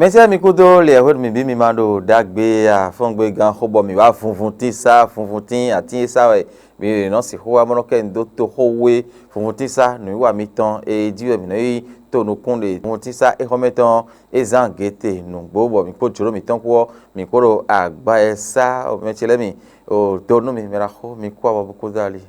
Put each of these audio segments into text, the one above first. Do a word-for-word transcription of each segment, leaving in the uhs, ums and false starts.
Mɛsɛ́ mi kúdó lɛ̌ hwenu mǐ bǐ mi ma ɖo ɖagbe afɔ́ngbégán xó bɔ mǐ wá vunvuntín sá, vunvuntín atín e sá wɛ mi nɔ sixú wá bó nɔ kɛ nyi dó toxówú é. Vunvuntín sá nǔwiwa mitɔn e jí wɛ mǐ nɔ yi to nukún ɖe. Vunvuntín sá é xɔ́mɛ tɔn é zán gěte nǔgbó bɔ mǐ kpó jlǒ mǐtɔn kpó ɔ́, mǐ kpó ɖo agba e sá mɛ ce lɛ́ɛ mi. O dó nú mi mɛ ɖaxó, mi kú avɔ bó kú dó ali.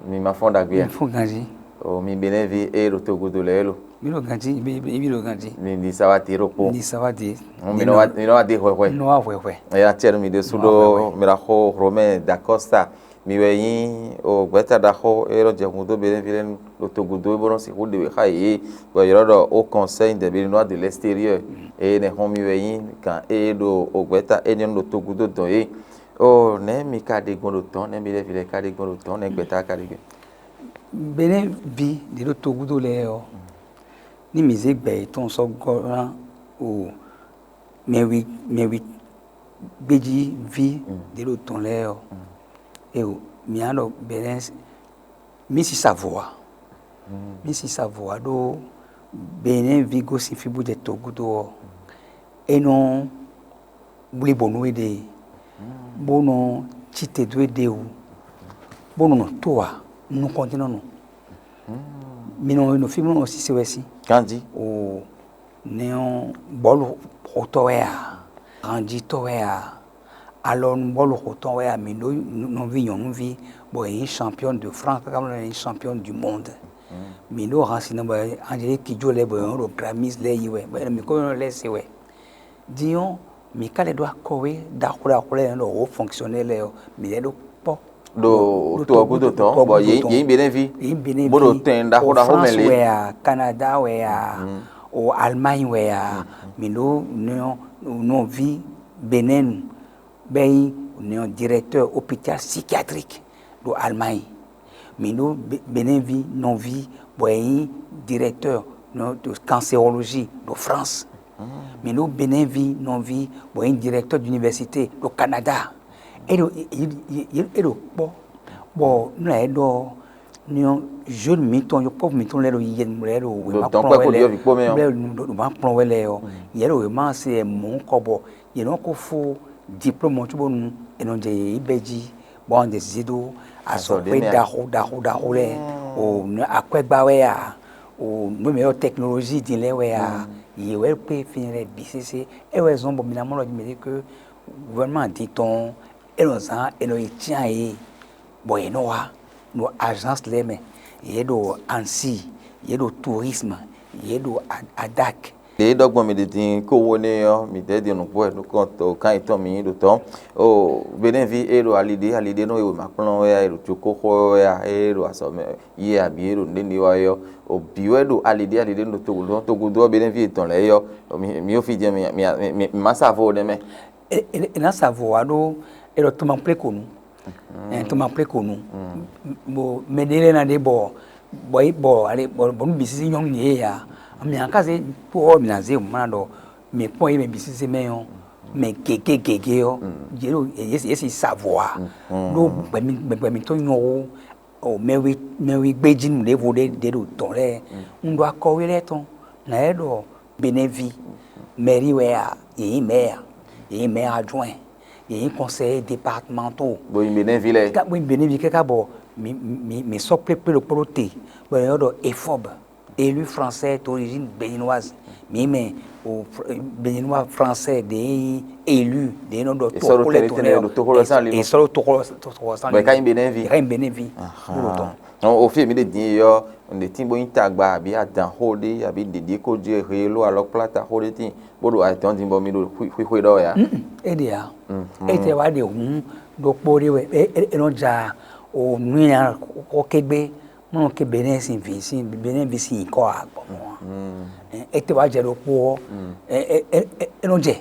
Mi ma fɔ́n ɖagbe a? Mi fɔ́n ganjí. O mi Benɛ́vi e ɖo togudo lɛ́ɛ lo. Mi ɖo ganjí, ibi ibi ɖo ganjí. Mi ɖi sawati ɖokpo. Ni sawati. Mi nɔ wa mi nɔ wa de hwɛhwɛ. Nɔ wa hwɛhwɛ. Eya tiɛ nú mi ɖésú ɖo miraxo Romain da Costa. Mi wɛ nyí o gbɛta ɖaxó e ɖo jɛ hun dó Benɛ́vi lɛ́ɛ nu ɖo togudo e bó nɔ sixú ɖe wě xá yě, bɔ yě ɖɔ ɖɔ au conseil des Béninois de l'extérieur. Eye nɛ́ xɔ́n mi wɛ nyí gǎn e ɖo o gbɛta énɛ́ nu ɖo togudo dɔn yě. O nɛ̌ mi ka ɖe gbɔn ɖo tɔ̌n, nɛ̌ mi lɛ́ɛ ví lɛ́ɛ ka ɖe gbɔn ɖo tɔ̌n, nɛ̌ gbɛ̌ta ka ɖe gbɔn? Benɛ́vi ɖě ɖo togudo lɛ́ɛ ɔ́, ní mǐ zé gbɛ yětɔn sɔ́ gɔ́ ná o mɛwi mɛwi gbéjíví ɖě ɖo tɔn lɛ́ɛ ɔ́, eo mǐ á ɖɔ Benɛ́ mǐ sisa vo ǎ. Mǐ sisa vo ǎ ɖó Benɛ́vi gosín fí bó jɛ togudo ɔ́, é nɔ blí bǒ nú we ɖe, bó nɔ cí te dó we ɖe wú, bó nɔ nɔ tó ǎ nukɔn dín nɔ nɔ. Mi nɔ nɔ fí bó nɔ sise wɛ sín. Ganjí. O nɛ ɔ́ bɔ̌lu xotɔ́ wɛ a, hanjitɔ́ wɛ a, alɔnubɔ́lu xotɔ́ wɛ a, mi ɖó nɔví nyɔ̌nuví bɔ yě nyí champion de France káká bó nɔ nyí champion du monde. Mi ɖó hansinɔ bɔ Angélique Kidjo lɛ́ɛ bɔ yě nɔ ɖo Grammys lɛ́ɛ yi wɛ, bɔ yě nɔ mi kó nɔ lɛ́ se wɛ. Din ɔ́, mǐ ka lɛ́ ɖó akɔwé ɖaxó ɖaxó lɛ́ɛ nɔ ɖo wǒ fonctionnaire lɛ́ɛ ɔ́, mǐ lɛ́ ɖó kpɔ́. Ɖo to ɔ́ gúdo tɔn, bɔ yě yě nyí Benɛ́vi. Yě nyí Benɛ́vi. Bó ɖo tɛn ɖaxó ɖaxó mɛ lě. France wɛ a, Canada wɛ a, o Allemagne wɛ a, mǐ ɖó nɔ nɔví Benɛ́nu bɔ é nyí nɔ directeur hôpital psychiatrique ɖo Allemagne. Mǐ ɖó Benɛ́vi nɔví bɔ é nyí directeur de cancérologie ɖo France. Mǐ ɖó Benɛ́vi nɔví bɔ é nyí directeur d'université ɖo Canada. É ɖo é ɖo kpɔ́ bɔ nú ɛ ɖɔ nɔ jeune mǐtɔn yɔkpɔ́vú mǐtɔn lɛ́ɛ ɖo yiyɛ lɛ́ɛ ɖo wěma kplɔ́n wɛ lɛ́ɛ ɖo wěma kplɔ́n wɛ lɛ́ɛ ɔ́, yě ɖo wěma se mɔ̌ kɔ bɔ yě nɔ ko fó diplôme ɔ́ cóbónú è nɔ jɛ yě yi bɛ́ jí, bɔ un ɖe zǐ ɖó azɔ̌xwé ɖaxó ɖaxó ɖaxó lɛ́ɛ, o akwɛ́gbá wɛ a, o nǔ e mǐ ylɔ́ technologie din lɛ́ɛ wɛ a, yě wɛ kpé fínɛ́ lɛ́ɛ bǐ sésé. É wɛ zɔ́n bɔ mi ná mɔ ɖɔ jí mɛ ɖě ké gouvernement din tɔn é nɔ zán è nɔ yi cyán yě, bɔ yě nɔ wá ɖo agence lɛ́ɛ mɛ, yě ɖo Annecy, yě ɖo tourisme, yě ɖo Adak. Ɖě ɖɔ gbɔn mi ɖi din kó wó nɛ ɔ́, mi dɛ̌ din nǔgbó wɛ nukɔn tó kan yětɔn mi nyí ɖo tɔ́. O Benɛ́vi e ɖo ali ɖé ali ɖé nɔ e wěma kplɔ́n wɛ a, e ɖo cukóxó wɛ a, e ɖo azɔ̌ mɛ yi abi e ɖo nǔɖé ní wa é ɔ́, o bǐ wɛ ɖo ali ɖé ali ɖé nɔ togodó togodó ɔ́ Benɛ́vi yětɔn lɛ́ɛ é ɔ́, mi yó fí jɛ́n mi mi mi má sa vo nɛ́ mɛ. È nǎ sa vo wá ɖó è ɖɔ tɔn ma kplé kò nu. Ɛ tɔn ma kplé kò nu. Bo mɛ ɖé lɛ́ɛ ná ɖe bɔ bɔ yi bɔ ale bɔ bɔ nú bǐ sísí nyɔ́ nú yě ya. Mǐ ná ka zé kpó ɔ́ mǐ ná zé mǎ ɖɔ mǐ kpɔ́n yě mɛ bǐ sísí mɛ ɔ́ mɛ gěgé gěgé ɔ́ yě ɖo yě si yě si sa vo a ɖó gbɛmí gbɛmítɔn nyɔ́ wó o mɛwi mɛwi gbéjí nǔɖévo ɖé ɖě ɖo dɔ̌n lɛ́ɛ. Un ɖo akɔwé lɛ́ɛ tɔn nǎ yɛ ɖɔ Benɛ́vi mɛ̌ri wɛ a, yě nyí mɛ̌ a, yě nyí mɛ̌ adjwɛ́n, yě nyí kɔnsɛyé departemanto. Bo nyí Benɛ́vi lɛ́ɛ. Ká bo nyí Benɛ́vi káká bɔ mǐ mǐ mǐ sɔ́ kplékplé ɖokpó ɖó te bɔ è nɔ ɖɔ Efɔb, élu français d'origine béninoise. Mǐ mɛ o Béninois français ɖě nyí élu ɖě nɔ ɖɔ toxo lɛ́ɛ tɔn lɛ́ɛ ɔ, è sɔ́ ɖo toxo toxo sán lɛ. Bɔ è ka nyí Benɛ́vi. È ka nyí Benɛ́vi. Ɖo tɔn. O fí mi ɖe dín yɔ nɖe tín bó nyí tagba àbí adǎnxó ɖé àbí ɖěɖíe kó jɛ he ló alɔkpláta xó ɖé tín bó ɖo ayǐtɔn dín bɔ mi ɖo xwixwe ɖɔ wɛ a? É ɖe ǎ. É tɛ wá ɖe hǔn ɖokpó ɖé wɛ é nɔ ja o nǔnywɛ́ xɔ kégbe mɔnɔ ke Benɛ́ sín vǐ sín Benɛ́ ví sín nyǐkɔ ǎ gbɔn mɔ̌ ǎ. É tɛ wá jɛ ɖokpó ɔ́, é nɔ jɛ.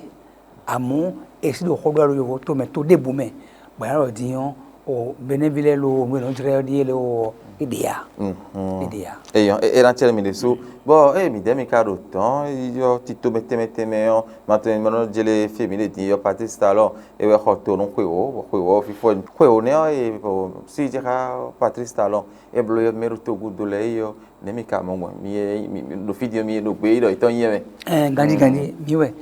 Amɔ̌ è sí ɖo xó ɖɔ ɖo yovo tomɛ to ɖěbǔ mɛ, bɔ yě ná ɖɔ din ɔ́, O Benɛví lɛ́ɛ lo nú e nɔ jlɛ́ ɔ́ ɖíe lé o, é ɖe ya. É ɖe ya. Eyɔn, e e ná cɛlɛ mi ɖésú. Bɔ eye midɛɛ mi ka ɖo dɔn yɔ tito mɛ tɛnmɛ tɛnmɛ ɔ́, ma tɔn ma nɔ jele fí mi ɖe din yɔ Patrice Talon, e wɛ xɔ to nú xwewǒ, bɔ xwewǒ fífɔ xwewǒ nɛ ɔ́, e bɔ sí jɛ xá Patrice Talon, e bló yɔ mɛ ɖo togudo lɛ yɔ, nɛ mi ka mɔ gbɔn mi e mi ɖo fí din mi ɖo gbé yi ɖɔ yitɔn nyɛ mɛ. Ɛɛ ganji ganji mi wɛ.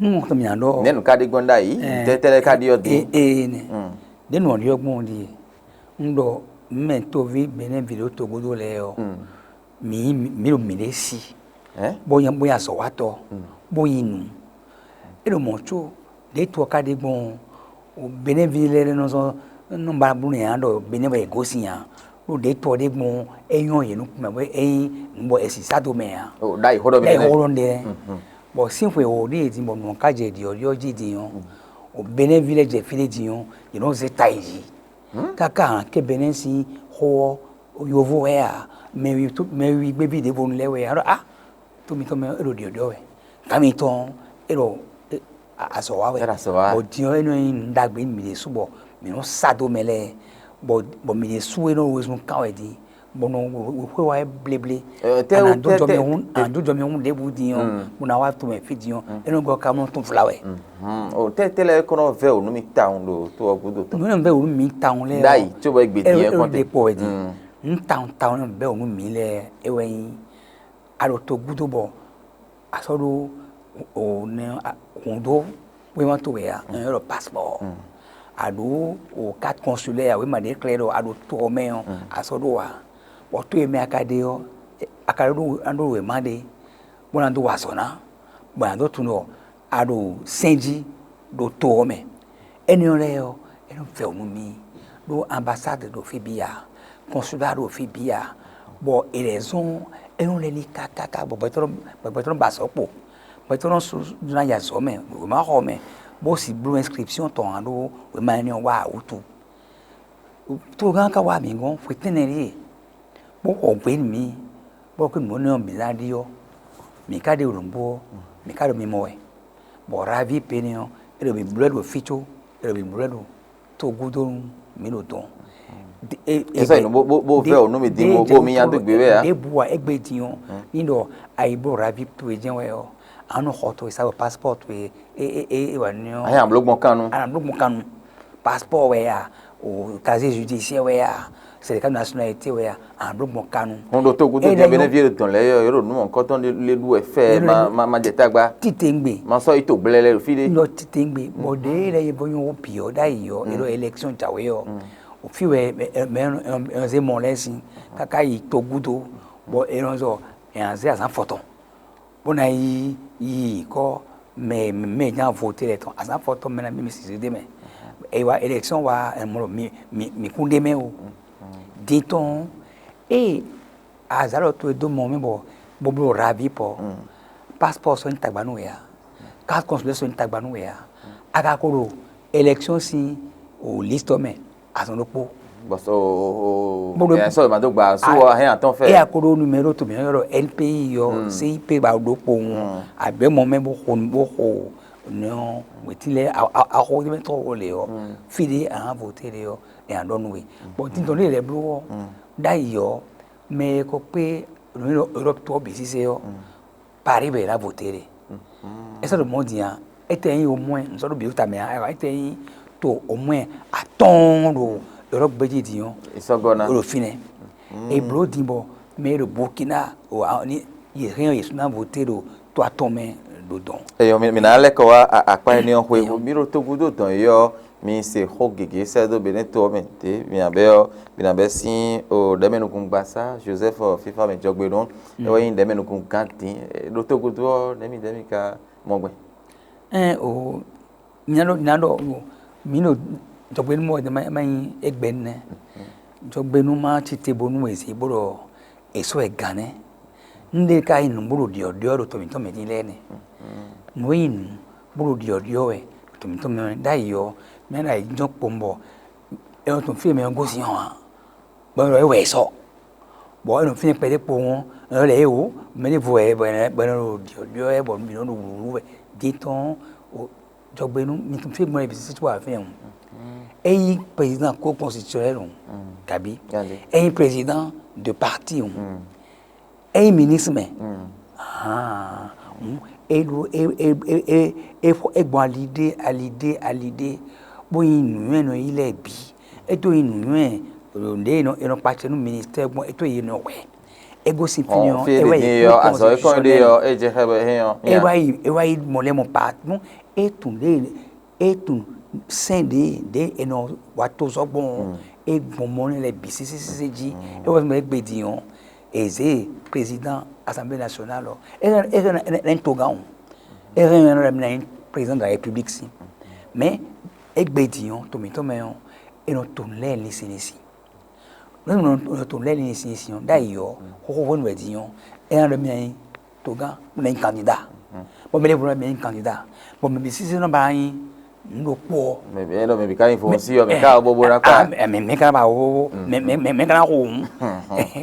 Nú mɔ tɔn mi ná ɖɔ. Nɛnu ka ɖi gbɔn ɖ'ayǐ, tɛtɛlɛ ka ɖi ɔ́ din. Ee ne. Ɖé nɔ ɖi ɔ́ gbɔn ɖi. Un ɖɔ mɛ toví Benɛví ɖo togodo lɛ́ɛ ɔ́, mǐ mǐ ɖo mǐɖée sí, bó nyí bó nyí azɔ̌watɔ́, bó nyí nǔ. É ɖo mɔ̌ có ɖětɔ́ ɔ́ ka ɖe gbɔn Benɛví lɛ́ɛ nɔ zɔn nɔ ba bló nɛ̌ ǎ ɖɔ Benɛ́ wɛ yě gosín ǎ, ɖó ɖětɔ́ ɖe gbɔn é nyɔ́ yě nukún mɛ bɔ é nyí nǔ bɔ è sǐ sá dó mɛ ǎ. Ɖ'ayǐ xó ɖɔ mi ɖ'ayǐ xó ɖɔ ɖɛ. Bɔ sín xwe wǒ ɖíe din bɔ nǔ ɔ́ ka jɛ ɖiɔ́ɖiɔ́ jí din ɔ́, Benɛ́ví lɛ́ɛ jɛ fí ɖé din ɔ́, yě nɔ zé ta yi jí. Káká hǎn ké Benɛ́ sín xó ɔ́, yovó wɛ ǎ, mɛ wi mɛ wi gbéví ɖěvo lɛ́ɛ wɛ ǎ ɖɔ á, tó mitɔn mɛ é ɖo ɖiɔ̌ɖiɔ́ wɛ, gǎn mitɔn é ɖo azɔ̌ wa wɛ. Bɔ din ɔ́ é nɔ nyí nǔ ɖagbe nú mǐ ɖésú bɔ mǐ nɔ sa dó mɛ lɛ́ɛ, bɔ bɔ mǐ ɖésú é nɔ wezun kán wɛ din, bɔ nɔ xwé wa wɛ bléblé. Ana dó jɔ mɛ hún ana dó jɔ mɛ hún ɖěbǔ din ɔ́, bó ná wá to mɛ fí din ɔ́, é nɔ gɔ́ ká mɔ tún vla wɛ. O tɛ́ tɛ́ lɛ́ɛ kɔn nɔ vɛ́ wǒ nú mi tawun ɖo tó ɔ́ gúdo tɔn. Nǔ nɔ vɛ́ wǒ nú mi tawun lɛ́ɛ. Ɖ'ayǐ có bɔ é gbe din ɔ́ kɔn te. Kpɔ wɛ din. Nǔ tawun tawun nɔ vɛ́ wǒ nú mi lɛ́ɛ é wɛ nyí a ɖo to gúdo bɔ a sɔ́ ɖó o nɛ hǔn dó wéma towe ǎ, è nɔ ylɔ́ ɖɔ pasipɔ́. A ɖǒ o carte consulaire ǎ, wěma ɖě xlɛ́ ɖɔ a ɖo to ɔ́ mɛ ɔ́, a sɔ́ ɖó ǎ. Bɔ to e mɛ a ka ɖe ɔ́, a ka ɖó a ɖó wěma ɖé bó ná dó wa azɔ̌ ná, bɔ a nǎ dó tunwun ɖɔ a ɖo sɛ́n jí ɖo to ɔ́ mɛ. Énɛ́ ɔ́ lɛ́ɛ ɔ́, é nɔ vɛ́ wǔ nú mì, ɖó ambasád ɖo fí bǐ ǎ, kɔnsúlá ɖo fí bǐ ǎ, bɔ è lɛ̌ zɔ́n é nɔ lɛ́ ní kákáká bɔ gbɛtɔ́ nɔ ba azɔ̌ kpo, gbɛtɔ́ nɔ sú ná yi azɔ̌ mɛ ɖo wěmaxɔ mɛ, bó si bló ɛnskripsyɔ́n tɔn ǎ ɖó wěma énɛ́ ɔ́ wa ǎ wútu. Tlogán ka wá mǐ gɔ́n xwe tɛ́nnɛ ɖíe, bó xɔ gbě nú mǐ, bɔ kí nǔ énɛ́ ɔ́ mǐ ná ɖi ɔ́, mǐ ka ɖe nǔgbó ɔ́, mǐ ka ɖo mimɔ wɛ, bɔ Raví Peni ɔ́, é ɖo mǐ bló ɛ ɖo fí có, é ɖo mǐ bló ɛ ɖo tó gúdo nú mǐ ɖo dɔn. Esa yi nɔ bó bó vɛ o nú mi dín bó bó mi nya dó gbé wɛ a. Ɖěbǔ wa égbé din ɔ́, ní ɖɔ ayi bló Raví towe jɛ́n wɛ ɔ́, a nɔ xɔ towe sa ɖo pasipɔ́ towe e e e e wà ní ɔ́. Ayi amló gbɔn kannu. Amló gbɔn kannu. Pasipɔ́ wɛ a, o casier judiciaire wɛ a, certificat de nationalité wɛ a, amló gbɔn kannu. Ŋun ɖo tó gúdo jɛ bene vie ɖo dɔn lɛ yɔ yɔ ɖo nu mɔkɔtɔn lé ɖu wɛ fɛ ma ma ma jɛ tagba. Titengbe. Ma sɔ yi to gblɛ lɛ ɖo fi ɖe. Nɔ titengbe bɔ ɖe lɛ ye bɔ nyɔ wo bi ɔ ɖa yi ɔ e lɔ élection jawe ɔ, o fi wɛ mɛ ɛnzé mɔ lɛ sin kaka yi to gúdo bɔ e lɔ zɔ ɛnzé azan fɔtɔn. Bó ná yi yi kɔ mɛ mɛ nya vote lɛ tɔn azan fɔtɔn mɛ na mi mi si de mɛ. E wa élection wa ɛmɔ mi mi mi kún de mɛ o. Din tɔn e azalɔ to e dó mɔ mi bɔ bó bló ravi pɔ, passeport sɔ ní tagba nú wɛ a, carte consulaire sɔ ní tagba nú wɛ a, a ka ko ɖo élection sín o liste mɛ azɔn ɖokpó. Bɔsɔ o o Bó ɖo- ɛ sɔ ma dó gba su wɔ hɛn atɔn fɛ. Eya ko ɖo numéro to mi yɔ N P I yɔ C I P ba ɖo kpowun agbɛ mɔ mɛ bó xo bó xo nɔ wetí lɛ axɔ tɛ mɛ tɔ wo le yɔ fi ɖe ahan vote le yɔ ɛ aɖɔ nu we. Bɔn titɔ ne lɛ blo wɔ ɖayi yɔ mɛ kɔ kpe numéro Europe tɔ bi sise yɔ Paris bɛ yě ná voté ɖe. É sɔ́ ɖo mɔ̌ din a, é tɛ nyí au moins un sɔ́ ɖo bǐ ta mɛ a, é tɛ nyí to au moins atɔ́ɔ́n ɖo Europe gbéjí din ɔ́. Ìsɔgɔna. Ó ɖo fínɛ́. È blǒ din bɔ mɛ e ɖo Burkina ní yě hɛn yě sú ná voté ɖo to atɔn mɛ ɖo dɔn. Eyɔ mi mi ná lɛ́ kɔ wá akpá énɛ́ ɔ́ xwé mi ɖo togun dó dɔn yɔ. Mi se xó gěgé sɛ́ dó Benɛ́to ɔ́ mɛ ɖě mi nǎ bɛ́ ɔ́, mi nǎ bɛ́ sín ɖɛ̌mɛnukúngbasá Joseph Fífá mɛ jɔgbe nú é wɛ nyí ɖɛ̌mɛnukúngán dín. Ɖo tógúdú ɔ́, nɛ̌ mi ɖɛ̌ mi ka mɔ gbɛn? Ɛn o, nya ɖɔ nya ɖɔ o, mǐ ɖo jɔgbe nú mɔ wɛ ma ma nyí égbɛ́ nɛ́. Jɔgbe nú má ci te bónú è zě bó ɖɔ è sɔ́ ɛ gǎn nɛ́. Nǔɖé ka nyí nǔ bó ɖo ɖyɔ̌ɖyɔ́ ɖo tɔmǐtɔn mɛ dín lɛ́ɛ nɛ́. Nǔ e nyí nǔ bó ɖo ɖyɔ̌ɖyɔ́ wɛ ɖo tɔmǐtɔn mɛ ɖ'ayǐ ɔ́, mɛ ɖ'ayǐ jínjɔ́n kpowun bɔ è nɔ tunwun fí e mɛ ɔ́ gosín ɔ́ ǎ, bɔ è nɔ ɖɔ é wɛ è sɔ́. Bɔ è nɔ fínɛ́ kpɛɖé kpowun ɔ́, è nɔ lɛ́ yě wǒ, mɛ ɖěvo wɛ bɔ è nɔ ɖo ɖyɔ̌ɖyɔ́ wɛ bɔ mǐ nɔ ɖo wǔwú wɛ dín tɔn Jɔgbenu mi tún fí gbɔn ebi sisi tó wà fɛn o. Eyi président ko constitutionnel o, kabi eyi président de parti o, eyi ministre mɛ, e ɖo e e e e e gbɔn alidé alidé alidé, bó yin nǔnywɛ́ nɔ yi lɛ bǐ. É tó yin nǔnywɛ́ ɖě e nɔ kpacɛ nú ministère gbɔn é tó yi nɔ hwɛ. É gosín fínɛ́ ɔ́, é wá yi kú azɔ é kɔn ɖe ɔ́, é jɛ xɛ bɛ hɛn ɔ́. É wá yi é wá yi mɔ lɛ́ mɔ pa nú é tun ɖě é tun sɛn ɖě ɖě è nɔ wa tozɔ́ gbɔn ɔ́, é gbɔn mɔ nɛ́ lɛ́ɛ bǐ sésésésé jí. É wá mɛ é gbe din ɔ́, è zě président assemblée nationale ɔ́, é hɛn é hɛn é hɛn togán o, é hɛn é hɛn président de la république si. Mais é gbe din ɔ́, to mǐtɔn mɛ ɔ́, è nɔ to nǔ lɛ́ɛ linsin linsin. Nú nɔ to lɛ́ɛ ní sin sin ɔ́, ɖ'ayǐ ɔ́, xóxó hwenu wɛ din ɔ́, é ná ɖɔ mì nyi togán, mì nɔ nyí kandida. Bɔ mɛ ɖěvo nɔ mì nyi kandida. Bɔ mɛ bǐ sísí nɔ ba nyi nǔ ɖokpó ɔ́. Mɛ bǐ ɛnɔ mɛ bǐ ka nyi fɔ́n sí ɔ́, mɛ ka bó bó ná kpa. Mɛ mɛ ka ba wo mɛ mɛ mɛ ka ná xo òun.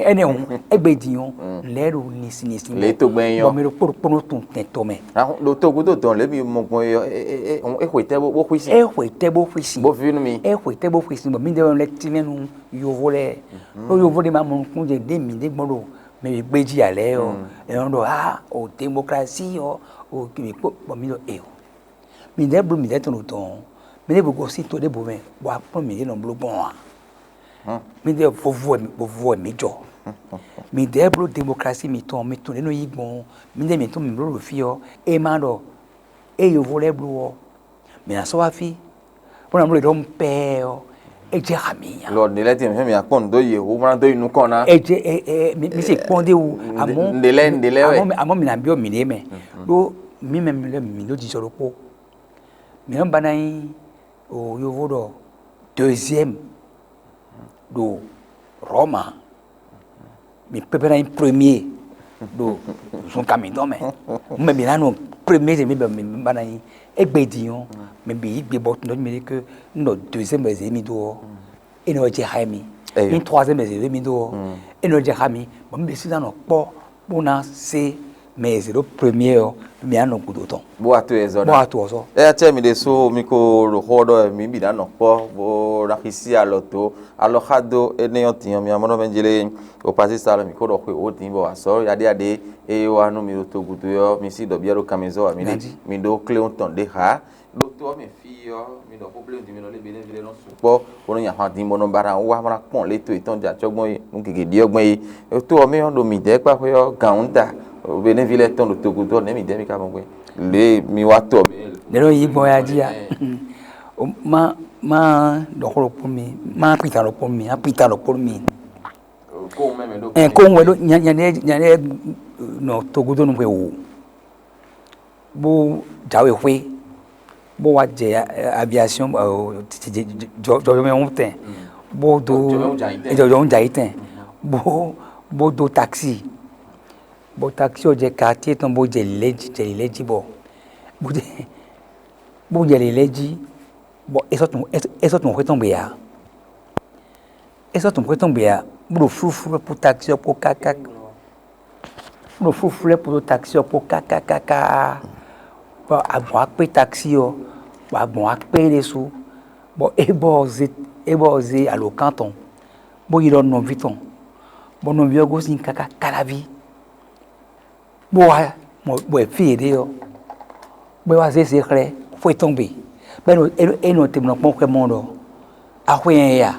Ɛnɛ òun, égbe din ɔ́, lɛ́ɛ ɖo ní sin ní sin. Lě togbɛ nyí ɔ́. Bɔ mɛ ɖokpó ɖokpó nɔ tun tɛn tɔn mɛ. Ɖo togudo dɔn lě mi mɔ gbɔn é ɔ́, é xwe tɛ́ bó xwísin. É xwe tɛ́ bó xwísin. Bó ví nú mi. É xwe tɛ́ bó xwísin, bɔ mǐdɛɛ lɛ́ tínmɛ nú yovo lɛ́ɛ. Ɖó yovo ɖé ma mɔ nukúnnú jɛ ɖé mǐ ɖé gbɔn ɖo mɛ e gbé jí ǎ lɛ́ɛ ɔ́, è nɔ ɖɔ á o demokrasi ɔ́ o kìmí kpó bɔ mǐ ɖɔ e o. Mǐdɛɛ bló mǐdɛɛ tɔn ɖo dɔn ɔ́, mǐ ɖěvo gosín to ɖěvo mɛ bɔ aklɔ́ mǐɖée nɔ bló gbɔn ǎ. Mǐdɛɛ vovo wɛ mǐ vovo wɛ mǐ jɔ. Mǐdɛɛ bló demokrasi mǐtɔn mǐtɔn ɖě nɔ yí gbɔn ɔ́, mǐdɛɛ mǐtɔn mǐ bló ɖo fí ɔ́, é ma ɖɔ é yovo lɛ́ɛ bló ɔ́, mǐ ná sɔ́ wá fí, bó ná bló ɖɔ un pɛɛ ɔ́, é jɛ xá mǐ nya. Lɔ ɖe lɛ́ɛ din fɛn mi akpɔn dó yehu má dó yi nukɔn ná. É jɛ ɛ ɛ mi mi se kpɔn dé wu amɔ Nde lɛ nde lɛ wɛ. Amɔ mi amɔ mi na biɔ mi ɖe mɛ ɖo mi mɛ mi lɛ mi ɖo jijɔ ɖokpó mi nɔ ba na yi o yovo ɖɔ deuxième ɖo Rɔma. Mi pépé ná nyí premier ɖo zunkan mǐtɔn mɛ. Mɛ mi ná nɔ premier zé mi bɛ mi ba ná nyí. Égbé din ɔ́, mɛ bǐ yí gbe bɔ tɔn mi ɖi ke un ɖɔ deuxième wɛ zé mi dó ɔ́, é nɔ jɛ xá mi. Nyí troisième wɛ zé mi dó ɔ́, é nɔ jɛ xá mi. Bɔ mi bɛ sí ná nɔ kpɔ́ bó ná se mɛ e zé ɖó premier ɔ́, mi á nɔ gǔdo tɔn. Bó wá to ɛ zɔ bó ná. Wá to ɔzɔ. Eya cɛ mi ɖe so mi ko ɖo xɔ ɖɔ mi bǐ ná nɔ kpɔ́ bó ná xísí alɔ tó alɔ xá dó énɛ́ ɔ́ din ɔ́ mi amɔ́ nɔ mɛ jlé o pasí sa alɔ mi ko ɖɔ xwe wǒ din bɔ azɔ̌ yaɖé yaɖé e wá nú mi ɖo togudo ɔ́ mi sí ɖɔ bíyá ɖo kanmɛzɔ́ wǎ mi ɖe mi ɖó kléwún tɔn ɖé xá. Ɖó to ɔ́ mɛ fí ɔ́ mi ɖɔ xó bléwún din mi nɔ lé beɖévi lɛ́ɛ nɔ sukpɔ́ bó nɔ nyi ahwan din bó nɔ ba ná wá bó ná kpɔn lě to yětɔn jɛ acɔ́gbɔn é nú gěgé ɖi ɔ́ gbɔn é. To ɔ́ mɛ ɔ́ ɖo mǐdɛɛ kpá xwé ɔ́ gǎn wúnta beɖévi lɛ́ɛ tɔn ɖo togudo ɔ́ nɛ̌ mǐdɛɛ mi ka mɔ gbé lě mi wá to ɔ́ mɛ. Ɖě nɔ yí gbɔn ya jí a má má ɖɔ xó ɖokpó mi má pita ɖokpó mi má pita ɖokpó mi. Ɛ kó ŋwɛ ɖó nya nya ɖe nya ɖe nɔ togudo nu xwe wò bó jǎwe xwé bó wá jɛ aviation jɔjɔmɛ ŋutɛn bó dó jɔjɔmɛ jǎyitɛn bó bó dó taxi bó taxi ɔ́ jɛ quartier tɔn bó jɛ lilɛ jí jɛ lilɛ jí bɔ bó jɛ bó jɛ lilɛ jí bɔ é sɔ́ tunwun é sɔ́ tunwun xwé tɔn gbe ǎ. É sɔ́ tunwun xwé tɔn gbe ǎ bó ɖo flúflú kpó taxi ɔ́ kpó káká. Ɖo flúflú lɛ́ɛ kpódó taxi ɔ́ kpó kákákáká, bɔ agbɔ̌n wá kpé taxi ɔ́, bɔ agbɔ̌n wá kpé é ɖésú, bɔ é bɔ ɔ́ zé é bɔ ɔ́ zé alǒkan tɔn, bó yi ɖɔ nɔví tɔn, bɔ nɔví ɔ́ gosín káká káláví, bó wá mɔ bɔ è fí yě ɖe ɔ́, bó wá zé se xlɛ́ xwé tɔn gbe, bɔ é nɔ é nɔ te nɔ kpɔ́n xwé mɔ ɖɔ axwé yɛn ya.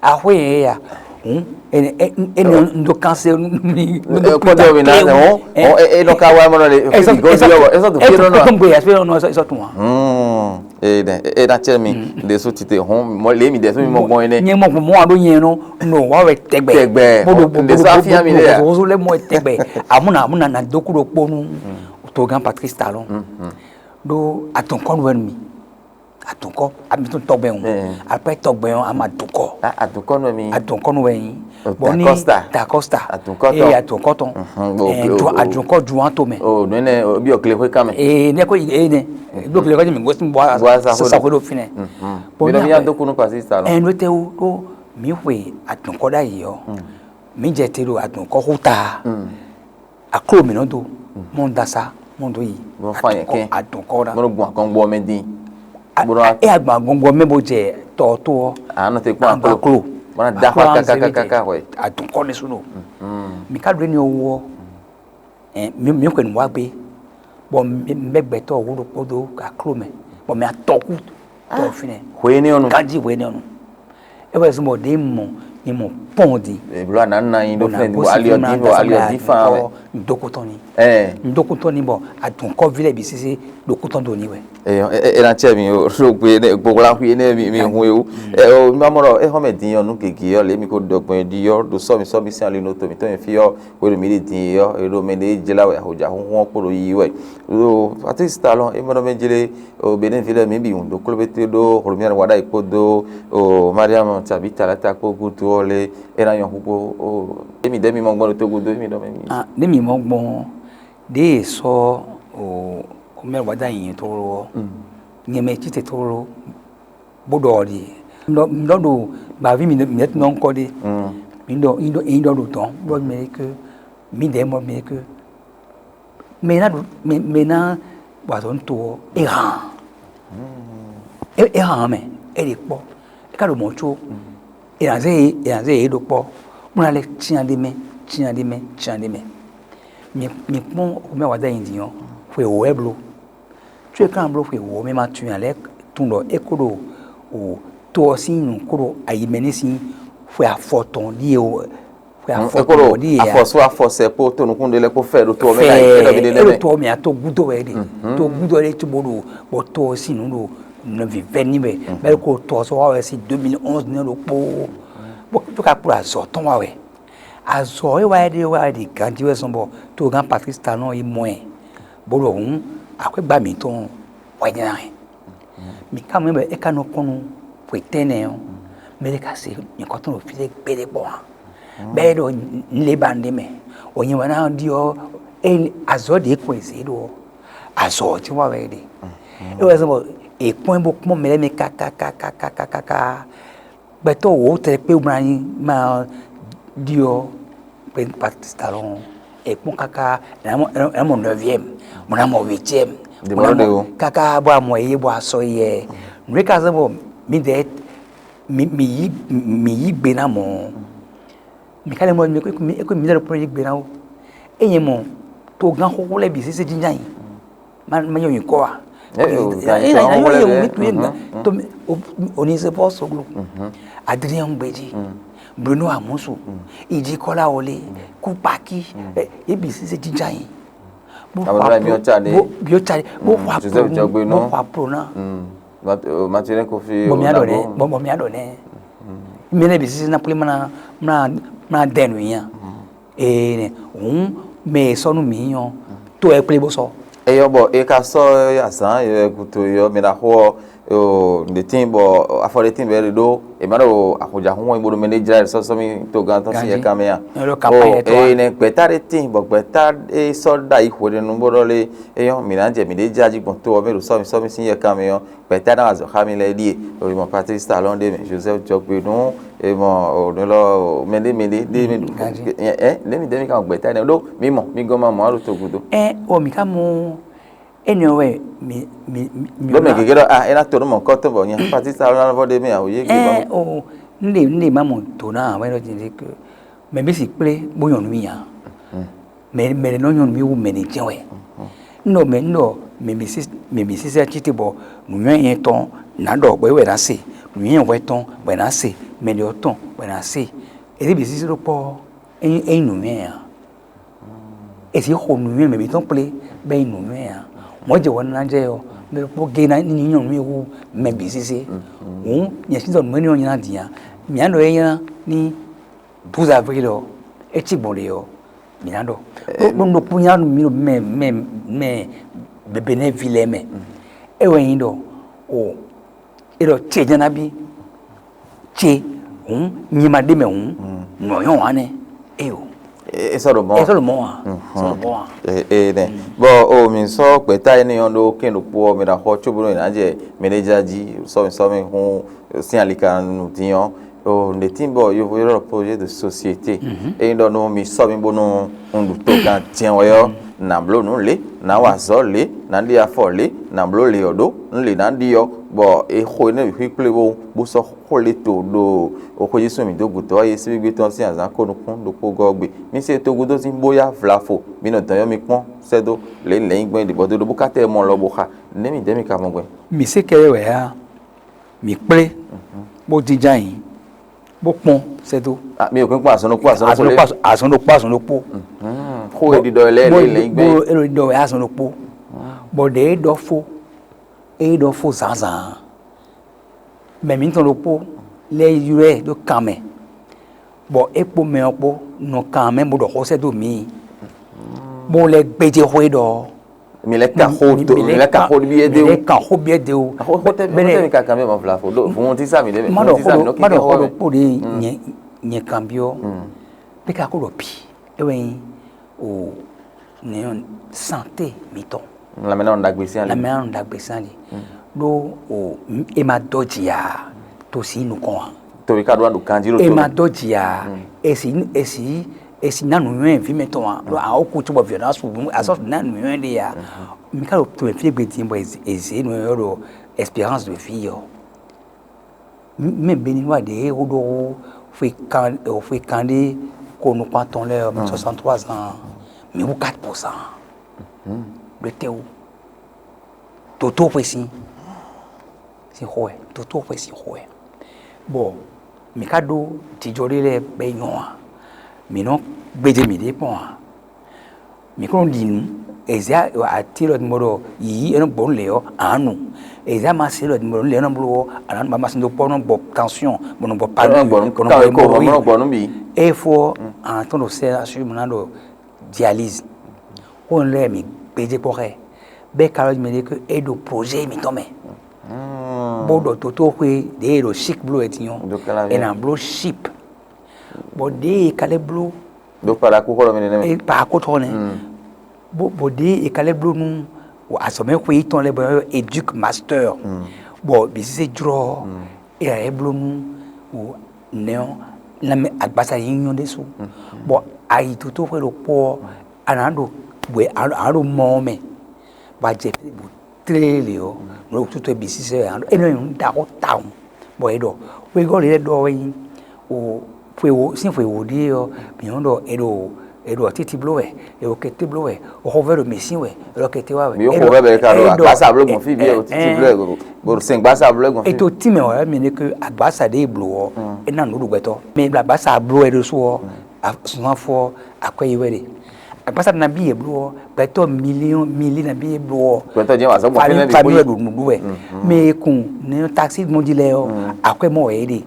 Axwé yɛn ya. Hǔn é nɔ un ɖó kánse nú mi. Kpɔ́dé mi ná hɔn é nɔ ka wá mɔ nɔ le fí gɔdí yɔ bɔ é sɔ tó fí nɔ nɔ. Tó ń gbé yà fí nɔ sɔ tún wa. Ee dɛ e na cɛ mi ɖe so tite hɔn mɔ le mi ɖe so mi mɔ gbɔn yi nɛ. Nyɛ mɔ gbɔn mɔ alo nyɛ nɔ nɔ wa wɛ tɛgbɛ. Tɛgbɛ. Ɖe so afi mi le ya. Bozo lɛ mɔ tɛgbɛ. Amuna amuna na doku ɖo kponu. Togán Patrice Talon. Ɖo atɔnkɔnu wɛ nu mi. Adunkɔ, ami tún tɔgbɛ ŋu. Après tɔgbɛ ɔ́, ama adunkɔ. Adunkɔ nɔ mi. Adunkɔ nɔ wɛ nyi. Bɔn ni Dacosta. Dacosta. Adunkɔ tɔn. Ee adunkɔ tɔn. Ɛɛ adunkɔ juwan to mɛ. O nene bi o kile xwe kan mɛ. Ee ne ko ee ne. Do kile xwe mi gosi bɔ safo do finɛ. Bɔn mi ya do kunu pasi sa lɔ. Ɛɛ n'o tɛ o ko mi xwe adunkɔ da yi ɔ. Mi jɛ te do adunkɔ xu ta. Aklo mi nɔ do. Mɔ dasa. Kɔn dó yi. Bó fán yɛn kɛn. Adùnkɔ ɖa. Bó nɔ gbɔn akɔngbɔ mɛ dín. Bó nɔ akɔngbɔ mɛ bó jɛ tɔ tó ɔ. Àánú tɛ kpɔn aklo. Bó nɔ da xɔ kakakaka wɛ. Adùnkɔ ní sunu. Mi ka ɖo ní owó ɔ. Mi mi kɔni wá gbé. Bɔ mi bɛ gbɛtɔ wo ɖokpó dó aklo mɛ. Bɔ mi atɔkú tɔ fínɛ. Hwe ní ɔnu. Kanji hwe ní ɔnu. E wɛ zɔn bɔ ɖe mɔ ni mɔ pɔn di. Eblo ana na yin ɖo fɛn bɔ ali ɔdi bɔ ali ɔdi fan wɛ. Ŋdokutɔn ni. Ɛɛ. Ŋdokutɔn ni bɔ adunkɔvi lɛ bi sese ɖokutɔn do ni wɛ. Eyɔ, e e na tsɛ mi o, ɖo gbe ne gbogbo la hui ne mi mi hun ewu. Ɛ o, mi ma mɔ ɖɔ e xɔ mɛ din yɔ nu gege yɔ le mi ko dɔ gbɔn di yɔ ɖo sɔ mi sɔ mi sin ali no to mi to mi fi yɔ, wo ɖo mi ɖi din yɔ, e ɖo mɛ ɖe jla wɛ ahoja hunhun kpo ɖo yi wɛ. O Patrice Talon, e mɔ ɖɔ mɛ jle, o Benin ville mi bi hun ɖo klo bete ɖo Romuald Wadagni kpodo o Mariam Tabitha Lata kpo gutu ɔ le, e na nyɔ hu kpo o emi ɖe mi mɔ gbɔn ɖo to gudo emi ɖɔ mɛ mi. Ah, ne mi mɔ gbɔn ɖe sɔ o Romuald Wadagni yin tlolo ɔ, nyɛ mɛ tite tlolo bó ɖɔ ɔ ɖi. Nɔ nɔ ɖo gbavi mi mi tún nɔ ŋkɔ ɖe. Mi ɖɔ mi ɖɔ mi ɖɔ ɖo tɔn bó mɛ ke mi ɖe mɔ mɛ ke mɛ na ɖo mɛ mɛ na wa zɔ to ɔ e hàn. E e hàn mɛ e ɖe kpɔ e ka ɖo mɔ tso e na zɛ e e na zɛ e ɖo kpɔ mo na lɛ tiɲa ɖe mɛ tiɲa ɖe mɛ tiɲa ɖe mɛ. Mi mi kpɔn o mɛ wa da yin din ɔ xwe wɛ blo. Tso e kan bló xwe wǒ mɛ ma tunwun ǎ lɛ́ɛ tunwun ɖɔ é kó ɖo to ɔ́ sín nǔ kó ɖo ayi mɛ ní sín xwe afɔtɔn ɖíe xwe afɔtɔn ɖíe ǎ. Afɔsú afɔsɛ kpó to nukún ɖé lɛ́ɛ kpó fɛ ɖo to ɔ́ mɛ ká yi é ɖɔ mi ɖé nɛmɛ. Fɛ é ɖo to ɔ́ mɛ ǎ, to gúdo wɛ é ɖe. To gúdo é ɖe cóbó ɖo bɔ to ɔ́ sín nǔ ɖo nɔví vɛ́ ní wɛ bɛ́ kó to ɔ́ sɔ́ wá wɛ sín deux mille onze ní ɖokpó bó ka kplɔ azɔ̌ tɔn wá wɛ. Azɔ̌ e wá ɖe wá ɖi ganjí wɛ zɔn bɔ togán Patrice Talon yi mɔ ɛ, bó ɖɔ hǔn akwɛ́gbá mǐtɔn wɛ nyí ná ɛ. Mǐ ka mɔ bɔ é ka nɔ kɔn nú hwetɛ́nɛ ɔ́, mɛ ɖé ka se nyǐkɔ tɔn ɖo fí ɖé gbéɖé kpɔ́n ǎ. Bɔ é ɖɔ un lé ba un ɖ'é mɛ, bɔ nyɛ wɛ ná ɖi ɔ́, é azɔ̌ ɖě ko e zě ɖó ɔ́, azɔ̌ ɔ́ tɛ́ wá wɛ é ɖe. É wɛ zɔn bɔ è kpɔ́n ɛ bó kpɔ́n mɛ lɛ́ɛ mɛ káká káká káká káká. Gbɛtɔ́ wǒ tɛ kpé wú mlá nyí má ɖiɔ kpé Patrice Talon è kpɔ́n káká è nǎ mɔ neuvième, mo ná mɔ huitième, mo ná mɔ káká bó a mɔ yé bó a sɔ yɛ. Nǔ e ka zɔ́n bɔ mi dɛ mi mi yí mi yí gbe ná mɔ mi ka lɛ mɔ mi ko mi ko mi lɛ ɖo kplɔ́n yí gbe ná o. É nyɛ mɔ togán xóxó lɛ́ɛ bǐ sésé jínján yìí. Ma ma nyɔ nyǐkɔ a. Ɛ ɛ ɛ ɛ ɛ mi tu yé mi to mi o ni se bɔ soglo. Adrien Gbedzi, Bruno Amusu, Idji Kɔla Ole, Kupaki, ɛ yé bi sise jija yi. Bó fa pro bó biɔ tsari bó fa pro bó fa pro na. Mathieu Kofi bɔn mi adɔ nɛ bɔn bɔn mi adɔ nɛ. Mi ne bi sise na pli mana mana mana dɛnu yan. Ee, hǔn mɛ e sɔ́ nú mǐ ɔ́, tó wɛ kplé bó sɔ́. Eyɔ bɔ e ka sɔ́ azǎn e wɛ gúdo e ɔ́, mi ná xo ɔ́, ɖě tíin bɔ afɔ ɖé tíin bɔ é ɖe ɖó è má ɖo axɔjǎxún wɛn bó ɖo mɛ ɖé jlá sɔ́ sɔ́ mì togán tɔn sín yɛ kanmɛ a. Eye nɛ gbɛ̌ta ɖé tíin bɔ gbɛ̌ta e sɔ́ ɖo ayi hwenɛ́nu bó ɖɔ lé, eyɔ́ mǐ ná jɛ mǐ ɖě jlá jí gbɔn to ɔ́ mɛ ɖo sɔ́ mì sɔ́ mì sín yɛ kanmɛ ɔ́, gbɛ̌ta ná wá azɔ̌ xá mì lɛ́ɛ ɖíe, è mɔ Patrice Talon ɖé mɛ, Joseph Jɔgbeɖun, è mɔ ònú lɔ mɛɖé mɛɖé ɖé mɛ ɖo ɛ lě mi ɖe mi ka mɔ gbɛ̌ta nɛ ɖó mi mɔ mi gɔn ma mɔ alo to gúdo. Ɛ o mi ka mɔ énɛ́ wɛ mi mi mi. Ɖó mɛ gěgé ɖɔ ah é ná to nú mɔ kɔ́tɔn bɔ nyɛ Patrice Talon ná vɔ ɖé mɛ awo yé gé. Ɛ o n ɖe n ɖe ma mɔ do ná wɛ ɖɔ jɛ ɖe ke mɛ bí si kplé bó nyɔnu mi nya. Mɛ mɛ ɖe nɔ nyɔnu mi wu mɛ ɖe jɛ wɛ. N ɖɔ mɛ n ɖɔ mɛ mi si mɛ mi sisɛ tite bɔ nǔnywɛ́ nyɛ tɔn nǎ ɖɔ bɔ é wɛ ná se, nǔnywɛ́ hwɛ tɔn bɔ é ná se, mɛ ɖe ɔ́ tɔn bɔ é ná se. Ezi bǐ sisi ɖó kpɔ́ é nyí é nyí nǔnywɛ́ ǎ. Ezi xo nǔnywɛ́ mɛ bǐ tɔn kplé bɔ é nyí nǔnywɛ́ ǎ. Mɔ̌ jɛ wɔ ná jɛ ɔ́, mɛ ɖokpó gé ná nyí nyɔnu e wu mɛ bǐ sisi. Hǔn nyɛ sín ɖɔ nǔ énɛ́ ɔ́ nyí ná din ǎ. Mǐ á ɖɔ é nyí ná ní douze avril ɔ́, é cí gbɔn ɖe ɔ́, mǐ ná ɖɔ. Ɖó ɖó ɖokpó nyí ná mi ɖo mɛ mɛ mɛ bebe nɛ́ ví lɛ́ɛ mɛ. É wɛ nyí ɖɔ o é ɖɔ ce jɛ́n ná bí ce hǔn nyi ma ɖ'é mɛ hǔn nɔ nyɔ́ hǎn nɛ́. Eyo. E sɔ́ ɖo mɔ̌. E sɔ́ ɖo mɔ̌ a. Sɔ́ ɖo mɔ̌ a. Ee nɛ. Bɔ o mi sɔ́ gbɛ̌ta énɛ́ ɔ́ ɖó kɛn ɖokpó ɔ́ mi ɖo axɔ cóbónú è nǎ jɛ mɛɖéjájí sɔ́mìsɔ́mì hún sín alikannu dín ɔ́. O nǔɖé tín bɔ yovo ylɔ́ ɖɔ projet de société. Ényí ɖɔ nú mi sɔ́ mi bónú un ɖu togán jɛ́n wɛ ɔ́, Nǎ bló nǔ lě, nǎ wa azɔ̌ lě, nǎ ɖe afɔ lě, nǎ bló lě ɔ́ ɖó, nú lě ná ɖi ɔ́, bɔ è xo énɛ́ bǐ xwíxwlé bó bó sɔ́ xó lě to ɖo xwéjísú mǐ dó gǔdo ɔ́, Yesúgbígbé tɔn sín azǎn ko nukún ɖokpó gɔ́ ɔ́ gbe. Mi se togúdó sín bó yá vlafo, mi nɔ dɔn ɔ́ mi kpɔ́n sɛ́ dó lě lɛ̌nyigbɔ́n e ɖě bɔ dó ɖó bó ka tɛ mɔ lɔ bó xa. Nɛ̌ midɛɛ mi ka mɔ gbɛn? Mi se kɛ wɛ ǎ, mǐ kplé bó jínjɔ́n ayǐ, bó kpɔ́n sɛ́ dó. Ah, mi ò kí ń kpɔ́n azɔn ɖokpó azɔn ɖokpó lé? Azɔn ɖokpó azɔn ɖokpó. Xó e ɖiɖɔ lɛ́ɛ lě lɛ̌nyigbɛ́n. Bó é ɖo ɖiɖɔ wɛ azɔn ɖokpó, bɔ ɖě é ɖɔ fó é ɖɔ fó zǎnzǎn. Mɛ mǐtɔn ɖokpó lɛ́ ylɔ́ ɛ ɖó kan mɛ, bɔ é kpó mɛ ɔ́ kpó nɔ kan mɛ bó ɖɔ xó sɛ́ dó mǐ, bó lɛ́ gbéjé xó é ɖɔ. Mi lɛ́ kan xó mi- do mi- mi mi lɛ́ lɛ́ kan kan- xó byɔ́ mi dé o. Lɛ́ kan xó byɔ́ dé o. Xó xó tɛ mi Bɛnɛ- xó tɛ mi ka kan mi ma vla fo ɖo fun ti sa mi ɖe mi. Ma ɖɔ xó ɖo ma ɖɔ xó ɖo kpó ɖe nyɛ nyɛ kan byɔ́. Bí ka kó ɖɔ pi é wɛ nyi o nɛyɔn santé mǐtɔn. Lamɛnɔ ɖagbe sín ali. Lamɛnɔ ɖagbe sín ali. Ɖó o e ma dɔ jì ya to si nukɔn a. Torí ká ɖó aɖo kanjí ɖo e ma dɔ jì ya esi esi esi na nuyɔn vǐ mɛtɔn a ɖo awo kú tso bɔ viɔ na su azɔ na nuyɔn ɖe ya. Mi ka ɖo to fie gbe din bɔ eze nuyɔn ɖo espérance de vie yɔ. Mɛ Béninois ɖě e wó ɖó xwe kan xwe kan ɖé ko nukpán tɔn lɛ́ɛ ɔ́, soixante trois ans, mǐ wú quatre pour cent. Ɖo étɛ́ wú? Toto xwe sín sín xó wɛ, toto xwe sín xó wɛ. Bɔ mǐ ka ɖó jijɔ ɖé lɛ́ɛ bɔ é nyɔ́ ǎ. Mǐ nɔ gbéjé mǐɖée kpɔ́n ǎ. Mǐ kó nɔ ɖi nǔ. Ezia ati lɔ mɔ ɖɔ yǐyí é nɔ gbɔ nú lě ɔ́, ǎ nu. Ezia ma se lɔ mɔ ɖɔ nú lě ɔ́ nɔ bló ɔ́, ǎ nǎ ma sin dó kpɔ́ nɔ gbɔ tension, bɔ nɔ gbɔ Ɔnɔ panu, gbɔ nú bɔ nɔ gbɔ kanwé kó hémorroïde. Nɔ gbɔ nú bǐ. É fó ɔ́, ǎ tɔn ɖo sɛ́ asú mɔ ná ɖɔ dialyse. Xó nɔ lɛ́ɛ mǐ gbéjé kpɔ́ xá ɛ. Bɛ́ ka lɔ mɛ ɖé ké é ɖo projet mǐtɔn mɛ. Bó ɖɔ toto xwe ɖě e ɖo chik bló wɛ din ɔ́, é ná bló chip. Bɔ ɖě e ka lɛ́ bló Ɖo Parakou xɔ ɖɔ mi nɛnɛ mɛ. E pa akótɔ nɛ. Bó bó ɖě e ka lɛ́ bló nú azɔ̌mɛxwé yětɔn lɛ́ɛ bɔ éduc master. Bɔ bǐsísé jlɔ́ e a yɛ bló nú o nɛ ɔ́ lanmɛ agbasa yínyɔ́ ɖésú. Bɔ ayi tótóxwé ɖokpó ɔ́, a nǎ ɖo bwe a nǎ ɖo mɔ ɔ́ mɛ, bɔ a jɛ fí bɔ tlélé ɔ́, nǔ e wútu towe bǐ sísɛ wɛ ǎ. É nɔ nyí nǔ ɖaxó tawun, bɔ é ɖɔ xwegɔ́ lě lɛ́ɛ ɖɔ wɛ nyí o xwe wo sín xwe wo ɖíe ɔ́, mǐ nɔ ɖɔ è ɖo è ɖo títí bló wɛ, è ɖo kɛté bló wɛ, xɔvɛ́ ɖo mǐ sín wɛ, è ɖo kɛté wá wɛ. Mǐ xo vɛ́ bɛ ka ɖo agbasa bló gbɔn fí bí ɛ títí bló ɛ go sɛn gbasa bló gbɔn fí. Ètò tìmɛ wɛ mi ne ke agbasa ɖe bló ɔ, é ná nǔ ɖu gbɛtɔ. Mɛ ɖo agbasa bló ɛ ɖo sú ɔ, sunfɔ akwɛ yi wɛ ɖe. Agbasa nabí yɛ bló ɔ, gbɛtɔ miliɔn mili nabí yɛ bló ɔ. Gbɛtɔ jẹ́ wàá sɔgbɔn fínlẹ̀ bí fami wɛ ɖo nǔɖu wɛ. Mɛ kun ne taxi mɔdzi lɛ ɔ, akwɛ mɔ wɛ yɛ ɖe.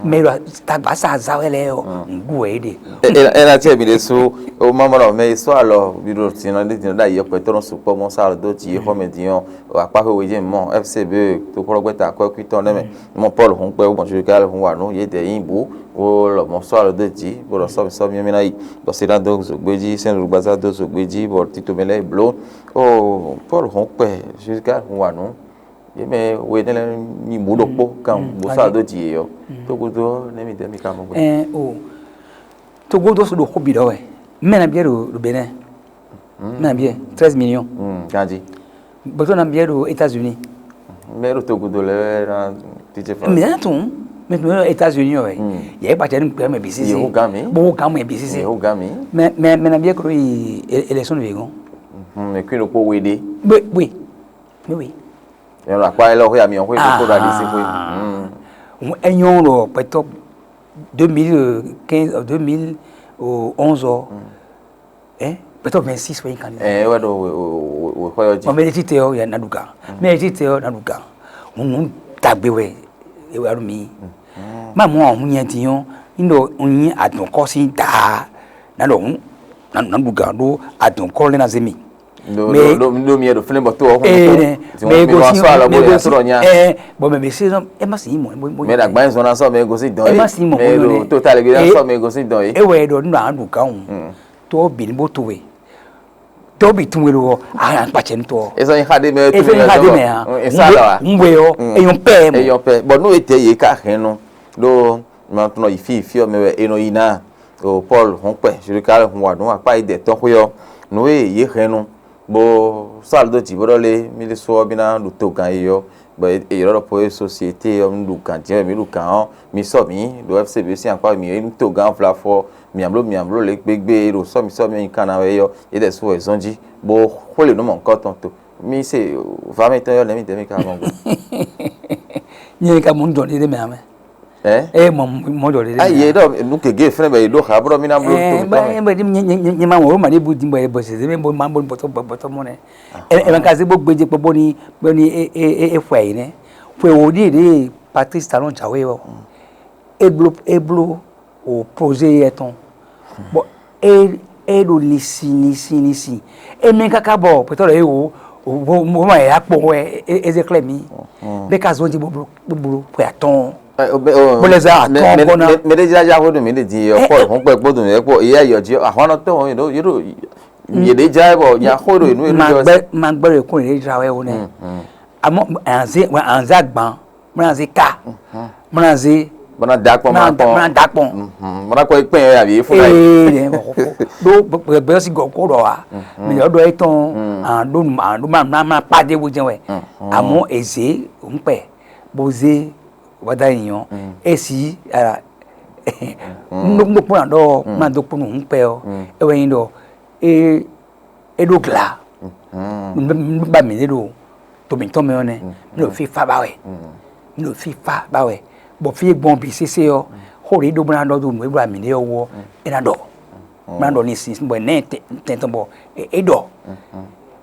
Mɛ ɖo tagbasa aza wɛ lɛ ɔ, nǔɖu wɛ yɛ ɖe. Ena tiɛ mi ɖe su o mamɔ nɔ mɛ sɔ alɔ bi ɖo tinɔ ɖe tinɔ ɖe ayi ɔkpɛ tɔn sukpɔ mɔ sa alɔ do ti xɔ mɛ diɔ o akpa xwe wejɛ mɔ F C B to kplɔ gbɛ ta kɔ kui tɔn nɛ mɛ mɔ Paul hun kpɛ mɔ Jules Carrel hun wa nu ye dɛ yin bu o lɔ mɔ sɔ alɔ do ti bo lɔ sɔ mi sɔ mi mi na yi bɔ se na do zogbe ji sɛn lu gbaza do zogbe ji bɔ tito mi lɛ blo o Paul hun kpɛ Jules Carrel hun wa nu ye mɛ we ne lɛ nyi bu ɖokpo kan bo sɔ alɔ do ti ye yɔ to kudo ne mi dɛ mi ka mɔ gbɛ. Ɛ o Togo dó so ɖo xó bǐ ɖɔ wɛ. Mɛ na biɛ ɖo ɖo Benin. Mɛ na biɛ treize millions. Ganji. Bɔtɔ na biɛ ɖo États-Unis. Mɛ ɖo togudo lɛ na titse fa. Mɛ na tun mɛ tun ɖo États-Unis wɛ. Yɛ gbatsɛ ni gbɛ mɛ bi sisi. Yehu gan mi. Bo gan mɛ bi sisi. Yehu gan mi. Mɛ mɛ mɛ na biɛ klo yi élection de gɔn. Mɛ kui ɖokpo we ɖe. Oui oui. Oui oui. Yɔn akpa yɛ lɛ xɔ ya mi yɔn xɔ yɛ kó ɖo adi si xɔ. Enyɔ ɖo pɛtɔ deux mille quinze deux mille onze ɔ. Ɛ pɛtɔ vingt six wɛ nyi candidat. Ɛ wɛ ɖo wɛ xɔ yɔ ji. Mɛ ti tɛ yɔ ya naɖu gan. Mɛ ti tɛ yɔ naɖu gan. Hun hun dagbe wɛ ewa ɖo mi. Ma mɔ hun nyɛ ti yɔ. N ɖo n nyi adɔn kɔ si daa. Na ɖo hun na ɖu gan ɖo adɔn kɔ lɛ na ze mi. Ɖo ɖo ɖo mi ɖo fínɛ́ bɔ tó ɔkùnrin ee tó nɛ tí mɛ wọ́n bí wọ́n gosi sọ àlọ́ mɛ bóyá gosi sọ̀rọ̀ nya. Ɛ bɔ mɛ bɛ se ɛ ma si mɔ bɔ bɔ Mɛ ɖagba yẹn zɔn na sɔ mɛ gosi dɔn ɛ ma si mɔ mɛ bɔ ɖo yɔ tó ta lè gbé na sɔ mɛ gosi dɔn ɛ. Ewɛ ɖɔ nínú àánú gán o tó bì ní bó tó wɛ tó bì tún wɛ lɔ àhàn kpàtsɛ ní tɔ. Esa yi xadé mɛ efe ní xadé mɛ hàn Esa lɔ wa. Ń wɛ yɔ eyɔn pɛ mɔ. Eyɔn pɛ bɔ n'o ye tɛ ye ka hɛn nɔ ɖo nɔ tɔnɔ yi fi fi ɔ mɛ wɛ enɔ yi na o Paul hɔn kpɛ Jules Carrel hun wa nù akpa yi dɛ tɔn xwé ɔ Nǔ e yě hɛn nu bó sɔ́ alɔ dó jǐ bó ɖɔ lé, mì ɖésú ɔ́, mì ná ɖu togán e ɔ́, bɔ è ylɔ́ ɖɔ Projet Société ɔ́, mì ɖu gǎn jɛ́n wɛ, mì ɖu gǎn ɔ́, mi sɔ́ mǐ ɖo F C B sín akpá, mǐ nyí togán vlafɔ, mǐ bló mǐ bló lě gbégbé ɖo sɔ́ mì sɔ́ mì nyi kanna wɛ é ɔ́, é ɖɛ̌ sú wɛ zɔ́n jí, bó xwlé nǔ mɔ̌hunkɔtɔn to. Mì se vǎ mǐtɔn ɔ́, nɛ̌ mì dɛ̌ mì ka mɔ gbɔn? Nyɛ ka mɔ nǔ jɔ ɖéɖé mɛ ǎ mɛ. Ɛ? Eye mɔ mɔ jɔ ɖe. Ayi, e ɖɔ nu gěgé fɛnɛ bɛ e ɖó xa bɔ mí ná bló to mítɔn mɛ. Nyɛ ma wɔ ma ɖe bu din bɔ bɔ zeze mɛ bɔ ma bɔ bɔtɔ bɔtɔ mɔ nɛ. Ɛ ma ka se bó gbedze kpɔ bó ni bó ni e e e xwɛ yi nɛ. Xwɛ wo ɖi ɖe Patrice Talon Djawe wɔ. E blo e blo o projet yɛ tɔn. Bɔ e e ɖo lisi lisi lisi. E mɛ kaka bɔ pɛtɔ lɔ e wo o ma yɛ akpɔ wɛ e e ze xlɛ mi. Bɛ ka zɔn ji bó blo bó blo xwɛ atɔn. Bó lɛ zɛ atɔn bɔ na. Mɛ ɖe jaja xó dùn mí ɖe di yɔ kpɔ hɔn kpɛ gbódùn yɛ kpɔ ìyá yɔ jí ahɔn tɔn yɛ ɖo yɛ ɖo yɛ ɖe ja yɛ bɔ nya xó ɖo inú inú yɔ. Ma gbɛ ɖo ekún yɛ ɖe ja wɛ wo nɛ. Amɔ anze anze agban mla ze ka mla ze. Bɔna da kpɔn mla kpɔn. Mla da kpɔn. Bɔna kpɔ ikpɛn yɛ abi fún na yi. Ee ɖo gbɛgbɛ si gɔ kó ɖɔ wa mi yɔ ɖɔ etɔn an ɖo nu an ɖo ma mla mla pa de wo jɛn wɛ. Amɔ eze ŋkpɛ bo ze wada yi nyɔ esi ara. Nukpɔkpɔ na ɖɔ ma do kpɔnɔ ŋkpɛ ɔ ewɛ nyi ɖɔ e e ɖo gla. Ba mǐ ɖe ɖo to mǐtɔn mɛ ɔ́ nɛ́. Mí ɖo fífá ba wɛ. Mí ɖo fífá ba wɛ. Bɔ fí e gbɔn bǐ sésé ɔ́ xó ɖě ɖó bó ná ɖɔ dó nǔ e ɖo amǐ ɖe ɔ́ wú ɔ́ é ná ɖɔ. Bó ná ɖɔ ní sin bɔ nɛ́ tɛn tɔn bɔ é ɖɔ.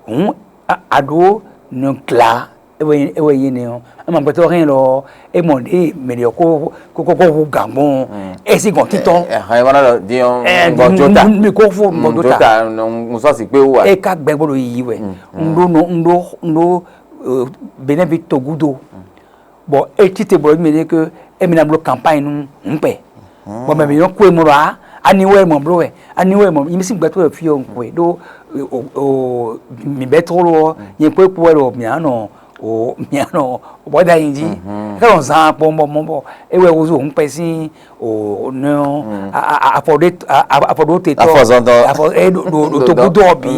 Hǔn a ɖǒ nɔ gla é wɛ nyí énɛ́ ɔ́. É ma gbɛtɔ́ hɛn lɔ é mɔ ɖě mɛ ɖě ɔ́ kó kó kó hu gǎn gbɔn é sí gɔn títɔn. Ɛhɛn, wana lɔ diɔ ŋgɔ jota. Mi kó fo ŋgɔ jota. Ŋsɔsi kpé wú wa. É ká gbɛ gbɔdɔ yiyi wɛ. Ŋɖó nɔ ŋɖó ŋɖó benɛbi togudo. Bɔ é tite bɔ mɛ ɖě ke émi ná bló campagne nú ŋkpɛ. Bɔ mɛ mi nyɔ kó e mɔ ɖɔ a ani wɛ mɔ bló wɛ ani wɛ mɔ mi sí gbɛtɔ wɛ fi ɔ ŋkpɛ ɖó mi bɛ tló ɔ nyɛ kó e kú wɛ ɖo mǐ anɔ o mǐ anɔ bɔ da yin jí. Kɛ lɔ zan kpɔn bɔ mɔ bɔ e wɛ wozu ŋkpɛ sín o nɔ afɔ ɖe afɔ ɖo te tɔ afɔ e ɖo ɖo to gúdo ɔ bí.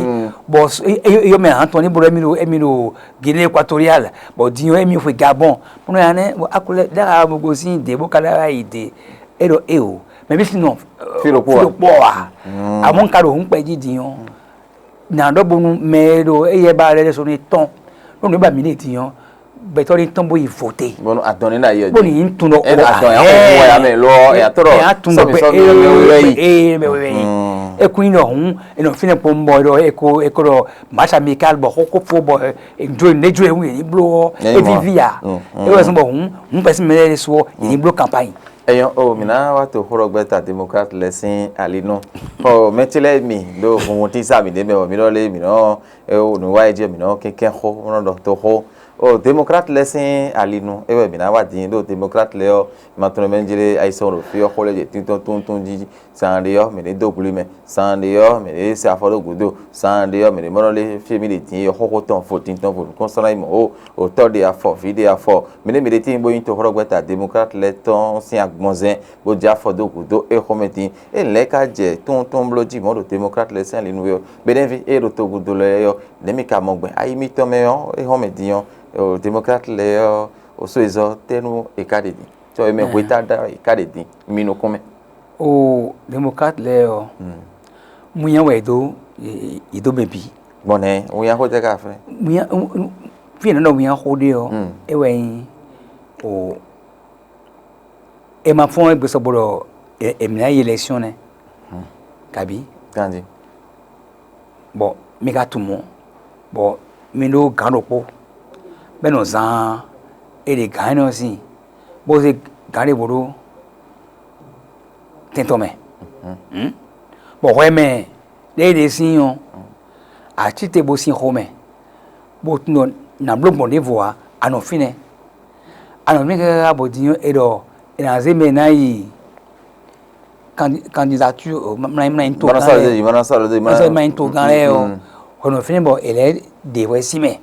Bɔ yɔ mɛ hàn tɔn ní bolo emi ɖo emi ɖo Guinée Équatoriale bɔ din ɔ emi xwe Gabon. Mɔnɔ ya nɛ bɔ akulɛ ɖe a mo gosín ɖe bó ka ɖe a yi ɖe e ɖɔ e o mɛ bí sinɔ fi ɖo kpɔ wa. Amɔ n ka ɖo hun kpɛ jí din ɔ na ɖɔ bonu mɛ e ɖo eye ba lɛ ɖe so ne tɔn ɖo nǔ ba mi ne din ɔ gbɛtɔ ni tɔn bo yi vote. Bonu adɔn ni na yɛ bonu yi tun ɖɔ o adɔn ya ko mu ya mɛ lɔ ya tɔ ɖɔ sɔmi sɔmi wɛ yi. Ee mɛ wɛ yi. Ekun yi nɔ hun enɔ fi ne kpo n bɔ ɖɔ eko eko ɖɔ match amical bɔ xoko fo bɔ jo ne jo ewu yɛ ni blo ɔ evivi ya. Ewɛ sɔn bɔ hun hun pɛsi mɛ lɛ so yɛ ni blo campagne. Eyɔn o mǐ ná wá to xó ɖɔ gbɛ́ta démocrate lɛ́ɛ sín ali nú. O mɛ ce lɛ́ɛ mi ɖo hunhun tí sá mǐ ɖé mɛ o mǐ ɖɔ lé mǐ nɔ nǔ wa yi jí mǐ nɔ kɛ́nkɛ́n xó nɔ ɖɔ to xó. O démocrate lɛ́ɛ sín ali nú é wɛ mǐ ná wá din ɖo démocrate lɛ́ɛ ɔ́ ma tunɔ mɛ jlé ayisɔn ɖo fí ɔ́ xó lɛ́ɛ jɛ tíntɔ́n túntún jí. Zan ɖé ɔ́ mǐ ní dó gblú mɛ, zan ɖé ɔ́ mǐ ní se afɔ ɖó gǔdo, zan ɖé ɔ́ mǐ ní mɔ nɔ lé fí mì ɖe din yɔ xóxó tɔn vo din tɔn vo nǔkɔn sɔ́ ná yi mɔ̌ ó. Òtɔ́ ɖe afɔ, vǐ ɖe afɔ, mǐ ní mǐ ɖe tíin bó nyí toxlɔ́gbɛ́ta demokrat lɛ́ɛ tɔn sín agbɔnzɛn bó jɛ afɔ dó gǔdo é xɔmɛ din. É lɛ̌ ka jɛ tóntónbló jí mɔ̌ ɖo demokrat lɛ́ɛ sín ali nú é ɔ́, Benɛ́ví é ɖo togudo lɛ́ɛ ɔ́, nɛ̌ mi ka mɔ gbɛn ayi mitɔn mɛ ɔ́ é xɔmɛ din ɔ́? Demokrat lɛ́ɛ ɔ́, osó e zɔ́ tɛ́nú è ka ɖe din? Cɔ e mɛ hwetá ɖá è ka ɖe din mi nukún mɛ. O demokrat lɛ́ɛ ɔ́, munnyɛ wɛ yě dó yě dó mɛ bǐ. Gbɔn nɛ̌ wunnya xó tɛ ká fɛ? Munnyɛ fí yě nɔ ɖɔ munnyɛ xó ɖe ɔ́, é wɛ nyí o è ma fɔ́n égbé sɔgbe ɖɔ è mǐ ná yi élection nɛ́. Kabí? Ganji. Bɔ mi ka tunwun mɔ̌, bɔ mi ɖó gǎn ɖokpó bɔ é nɔ zaan è ɖe gǎn énɛ́ ɔ́ sín, bó zé gǎn ɖěvo ɖó tɛn tɔn mɛ. Bɔ hwɛ mɛ ɖěe ɖe sín ɔ́, a cí te bó sín xomɛ, bó tunwun ɖɔ nǎ bló gbɔn ɖěvo ǎ, a nɔ fínɛ́. A nɔ fínɛ́ káká bɔ din ɔ́ è ɖɔ è nǎ zé mɛ ná yi candidature mlanyimlanyitogán lɛ́ɛ, mlanyimlanyitogán lɛ́ɛ ɔ́, hwɛ nɔ fínɛ́ bɔ è lɛ́ ɖe hwɛ sí mɛ,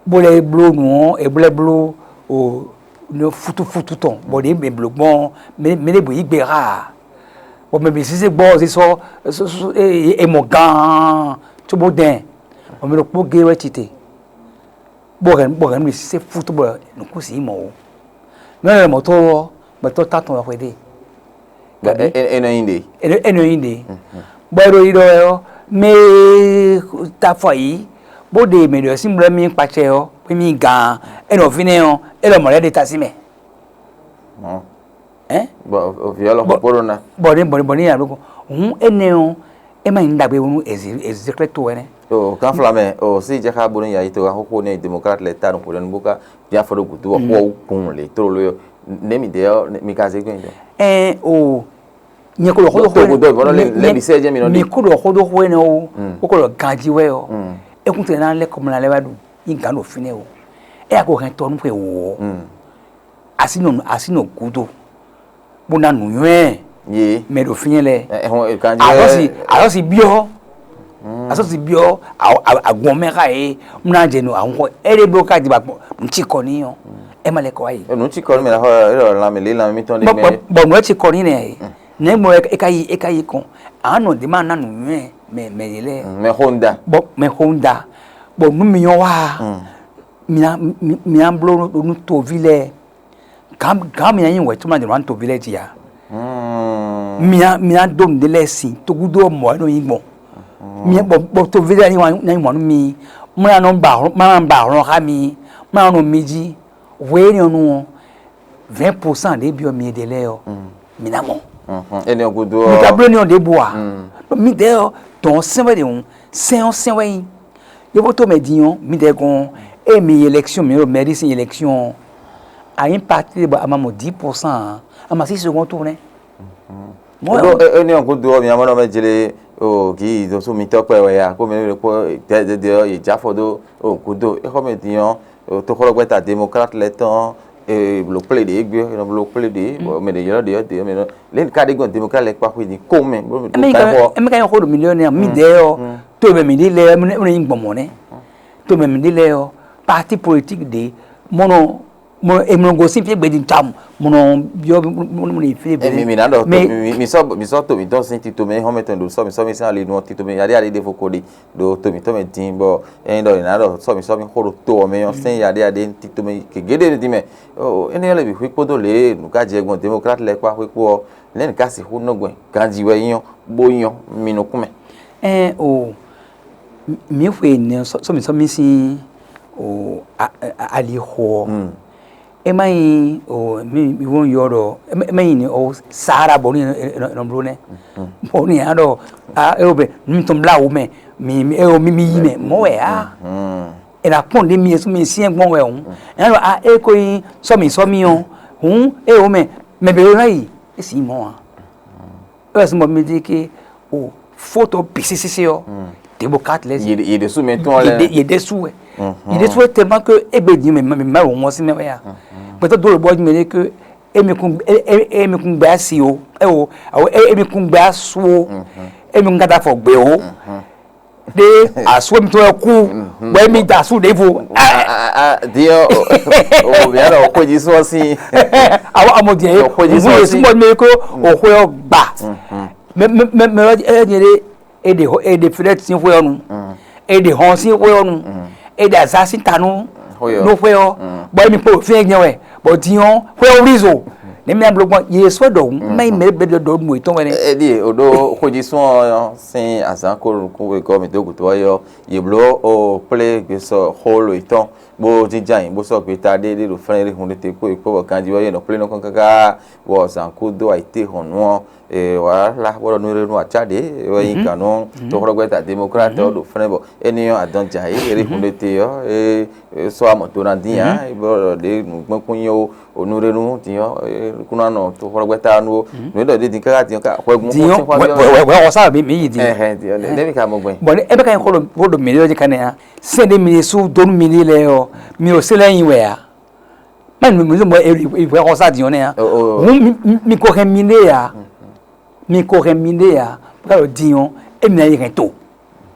bó lɛ́ bló nǔ ɔ́, è blɛ́ bló o nú fútúfútú tɔn, bɔ ɖě mɛ blǒ gbɔn ɔ́, mɛ ɖěbǔ yí gbe xá ǎ. Bɔ mɛ bǐ sésé gbɔ ɔ́ sɔ e mɔ gaan cóbó dɛn, bɔ mɛ ɖokpó gé wɛ tite, bɔ hɛn bɔ hɛn nú sésé fútó bɔ nǔkún sí mɔ o. Mɛ lɛ mɔ̌tɔ́ ɔ́, gbɛtɔ́ ta tɔn wɛ xwedé. Enɔ nyi ɖe. Enɔ nyi ɖe. Bɔ e ɖo yi ɖɔ wɛ ɔ́, mɛ e ta afɔ yǐ bó ɖe mɛ ɖɔ sín blɛ́ mì kpacɛ ɔ́, kpé mì gaan, enɔ fínɛ́ ɔ́, é lɔ mɔ̌ lɛ́ ɖe ta sí mɛ. Bɔ vǐ ɔ́ lɔ xo kpóɖó ná. Bɔ ní bɔ ní bɔ ní yǎ ɖokɔ. Hǔn énɛ́ ɔ́, é má nyí nú ɖagbe nú Ezékiɛ́li to wɛ nɛ́. O kan fla mɛ o sí jɛ xá bónú yayi to xóxó ní demokrat lɛ ta nukun ɖe nubó ká bia fɔ ɖo gǔdo ɔ́ xó ɔ́ wú kun lě tlóló yɔ. Nɛ̌ mi ɖe ɔ́ mi ka zé gbɛn jɔ. Ɛn o nyɛ ko ɖɔ xó ɖo xó Togo dɔ bɔ lɛ bi sɛ jɛ mi nɔ mi ɖi. Ko ɖɔ xó ɖo xó énɛ́ o. Kó ko ɖɔ ganjí wɛ ɔ. Ekún tɛ ná lɛ kɔmɔ na lɛ wá ɖu. Yí gǎn ɖo fínɛ́ o. É yà ko hɛn tɔ nú xwe wò ɔ́. Asi nɔ asi nɔ gúdo bó ná nǔnywɛ́ Ye. Mɛ ɖo fínɛ́ lɛ. Ɛhɔn kanji Asɔsi asɔsi biɔ asɔsi biɔ agbɔn mɛ xa ye mú ná jɛ nɔ àwọn kɔ. Ɛɖɛ bó ká di ba gbɔn ntí kɔ ní yɔ. Ɛ má lɛ kɔ wá yi. Nu ti kɔ mi la xɔ ɛ lɔ lamɛ lé lamɛ mi tɔn de gbɛ. Bɔn nɔ ɛ ti kɔ ní nɛ ye. Nɛ gbɔn ɛ ka yi ɛ ka yi kɔn. Àwọn nɔ de ma ná nǔnywɛ́ mɛ mɛ yɛ lɛ. Mɛ xo ń da. Bɔ mɛ xo ń da. Bɔ nú mi nyɔ wá. Mìá mìá bló nú toví lɛ́ɛ. Gǎn gǎn mìá nyí wɛ̌ cóma jɛ nǔ wa nú toví lɛ́ɛ jí ǎ. Mìá mìá dó nǔɖé lɛ́ɛ sin togúdo mɔ̌ wɛ nɔ nyí gbɔn. Mìá bɔ bɔ toví lɛ́ɛ nyí wa nyí wǎn nú mi. Mlá nɔ ba mlá nɔ ba hlɔn xá mi. Mlá nɔ mi jí. Hwe énɛ́ ɔ́ nu ɔ́, vɛ̌ɛn pɔsán ɖě byɔ́ mi ɖe lɛ́ɛ ɔ́, mǐ ná mɔ. Énɛ́ ɔ́ gúdo Mi ka ɔ́. Bló ní ɔ́ ɖěbǔ ǎ. Mǐdɛɛ ɔ́, dɔn ɔ́ sɛn wɛ ɖe hǔn, sɛn ɔ́ sɛn wɛ nyí. Yovótomɛ din ɔ́, mǐdɛɛ gɔ́n ɔ́, ée mi yi élection, mi ɖo mairie sín élection ɔ́, a nyǐ parti ɖé bɔ a ma mɔ dix pour cent ǎ, a ma sí second tour nɛ́. Mɔ̌ Ɖó wɛ énɛ́ ɔ́ gúdo ɔ́, mi ná mɔ ɖɔ mɛ jlé o gǐ dó sú mitɔ́ kpɛ wɛ ya, kó mɛ ɖokpó dɛdɛdɛ ɔ́, yě jǎ fɔ dó o gúdo. É xɔ mɛ din ɔ́, toxɔlɔgbɛ́ta démocrate lɛ́ɛ tɔn ɔ́, è blǒ kplé ɖě gbé, è nɔ bló kplé ɖě, bɔ mɛ ɖě ylɔ́ ɖě ɔ́ ɖě, mɛ ɖɔ lě ka ɖé gbɔn démocrate lɛ́ɛ kpa xwé din kó mɛ, bó Eme yi ka eme ka yi xɔ ɖo miliɔnɛr mi ɖe ɔ to mɛ mi ɖi lɛ eme yi gbɔn mɔ nɛ. To mɛ mi ɖi lɛ ɔ parti politique ɖe mɔnɔ mɔnɔ emlɔ gosin fi gbedi tam mɔnɔ yɔ mɔnɔ fi Emi mi na ɖɔ mi mi sɔ mi sɔ to mi tɔn sin tito mɛ hɔn mɛ tɔn do sɔ mi sɔ mi sin ali nu tito mɛ yadi ali de fo ko ɖi do to mi tɔn mɛ din bɔ ɛyin ɖɔ ina ɖɔ sɔ mi sɔ mi xo ɖo to ɔ mɛ yɔ sɛn yadi ali tito mɛ kegede di mɛ ɔ ɛnɛ yɛ lɛ bi xwi kpodo le nu ka jɛ gbɔn démocrate lɛ kpa xwi kpo ɔ lɛ ni ka si xu nɔ gbɛn ganji wɛ nyɔ bó nyɔ mi nukun mɛ. Ɛn o mi xwe nɛ sɔmi sɔmi sin o alixɔ ɔ e ma nyi o mi mi wo yɔ ɖɔ e ma nyi ni o sahara bɔ ni nɔ blo nɛ bɔ ni a ɖɔ a e o bɛ mi tɔn bla wo mɛ mi mi e o mi mi yi mɛ mɔ wɛ a e na kpɔn ɖe mi esu mi siɛ gbɔn wɛ o e na ɖɔ a e ko nyi sɔmi sɔmi o hun e o mɛ mɛ bɛ o na yi e si mɔ a. Ewɛ sɔmɔ mi di ke o foto pisisisi ɔ debo kat lɛ si. Yèdè sún mi tún ọ lẹ. Yèdè sún wɛ yèdè sún wɛ tellement que ebe di mi ma wò ŋɔ si mɛ wɛ ya. Gbɛtɔ do lobɔ di mi de ke emi kun emi kun gbɛ asi o ɛ o awo emi kun gbɛ asu o emi kun kata fɔ gbɛ o de asu emi tɔ yɛ ku bɔ emi da asu de vo. Diɔ o bia lɔ o kpedzi sɔ si. Awo amɔ diɛ ye o kpedzi sɔ si. Sumɔ mi ko o xɔ yɔ gba. Mɛ mɛ mɛ mɛ ɛ diɛ de e ɖe e ɖe Filɛ́ti sín xwé ɔ́ nu, e ɖe Hɔn sín xwé ɔ́ nu, e ɖe Azǎ sín ta nu nú xwé ɔ́, bɔ émi kpo fínɛ́ jɛ́n wɛ, bɔ din ɔ́, xwé ɔ́ wlí zo, nɛ̌ mi ná bló gbɔn? Yě sɔ́ ɖɔ hǔn, má nyí mɛ ɖé ɖɔ nǔ yětɔn wɛ nɛ́. Eɖie o ɖó xwéjísún ɔ́ sín azǎn ko nukún wegɔ́ mǐ dó gǔdo ɔ́ yɔ, yě bló o kplé gbesɔ xó lo yětɔn, bó jínjɔ́n ayǐ bó sɔ́ gbeta ɖé ɖé ɖo flɛ́n ɖé hun ɖé te kpó yě kpó bɔ ganjí wɛ yě nɔ kplé nukún káká, bɔ zǎn kú dó ayǐtéhɔ̌nnu ɔ́, wǎ lá bó ɖɔ nú ɖé nú acá ɖě wɛ nyí gǎn nú tóxlɔ́gbɛ́ta démokráte ɔ́ ɖo flɛ́n bɔ éní ɔ́ adɔn jǎ é é ɖi hun ɖé te ɔ́ é sɔ́ amɔ do ná dín ǎ bó ɖɔ ɖě nǔgbɛ́kún nyí ó onú ɖé nú dín ɔ́ é kún ná nɔ tóxlɔ́gbɛ́ta nú ó nǔ é ɖɔ ɖě dín káká dín ɔ́ ká hwɛgún kɔn sín xwá bí ɔ́ wɛ wɔ sábà mi yi di ɛhɛn dín ɔ́ lẹ́mí ka mɔ gbɛn. Bɔn ebe ka nyí xó ɖo mi ɖe ɔ́ dzi ka nɛ ya sɛn ɖe mi ɖe sú donu mi ɖe lɛ ɔ mi ò se lɛ nyi wɛ a mɛ mi mi mɔ e e wɛ xɔ sa di ɔn nɛ ya Oh, oh. Hun mi mi ko hɛn mi ɖe ya mi ko hɛn mi ɖe ya bó ka ɖo di ɔn e mi na yi hɛn to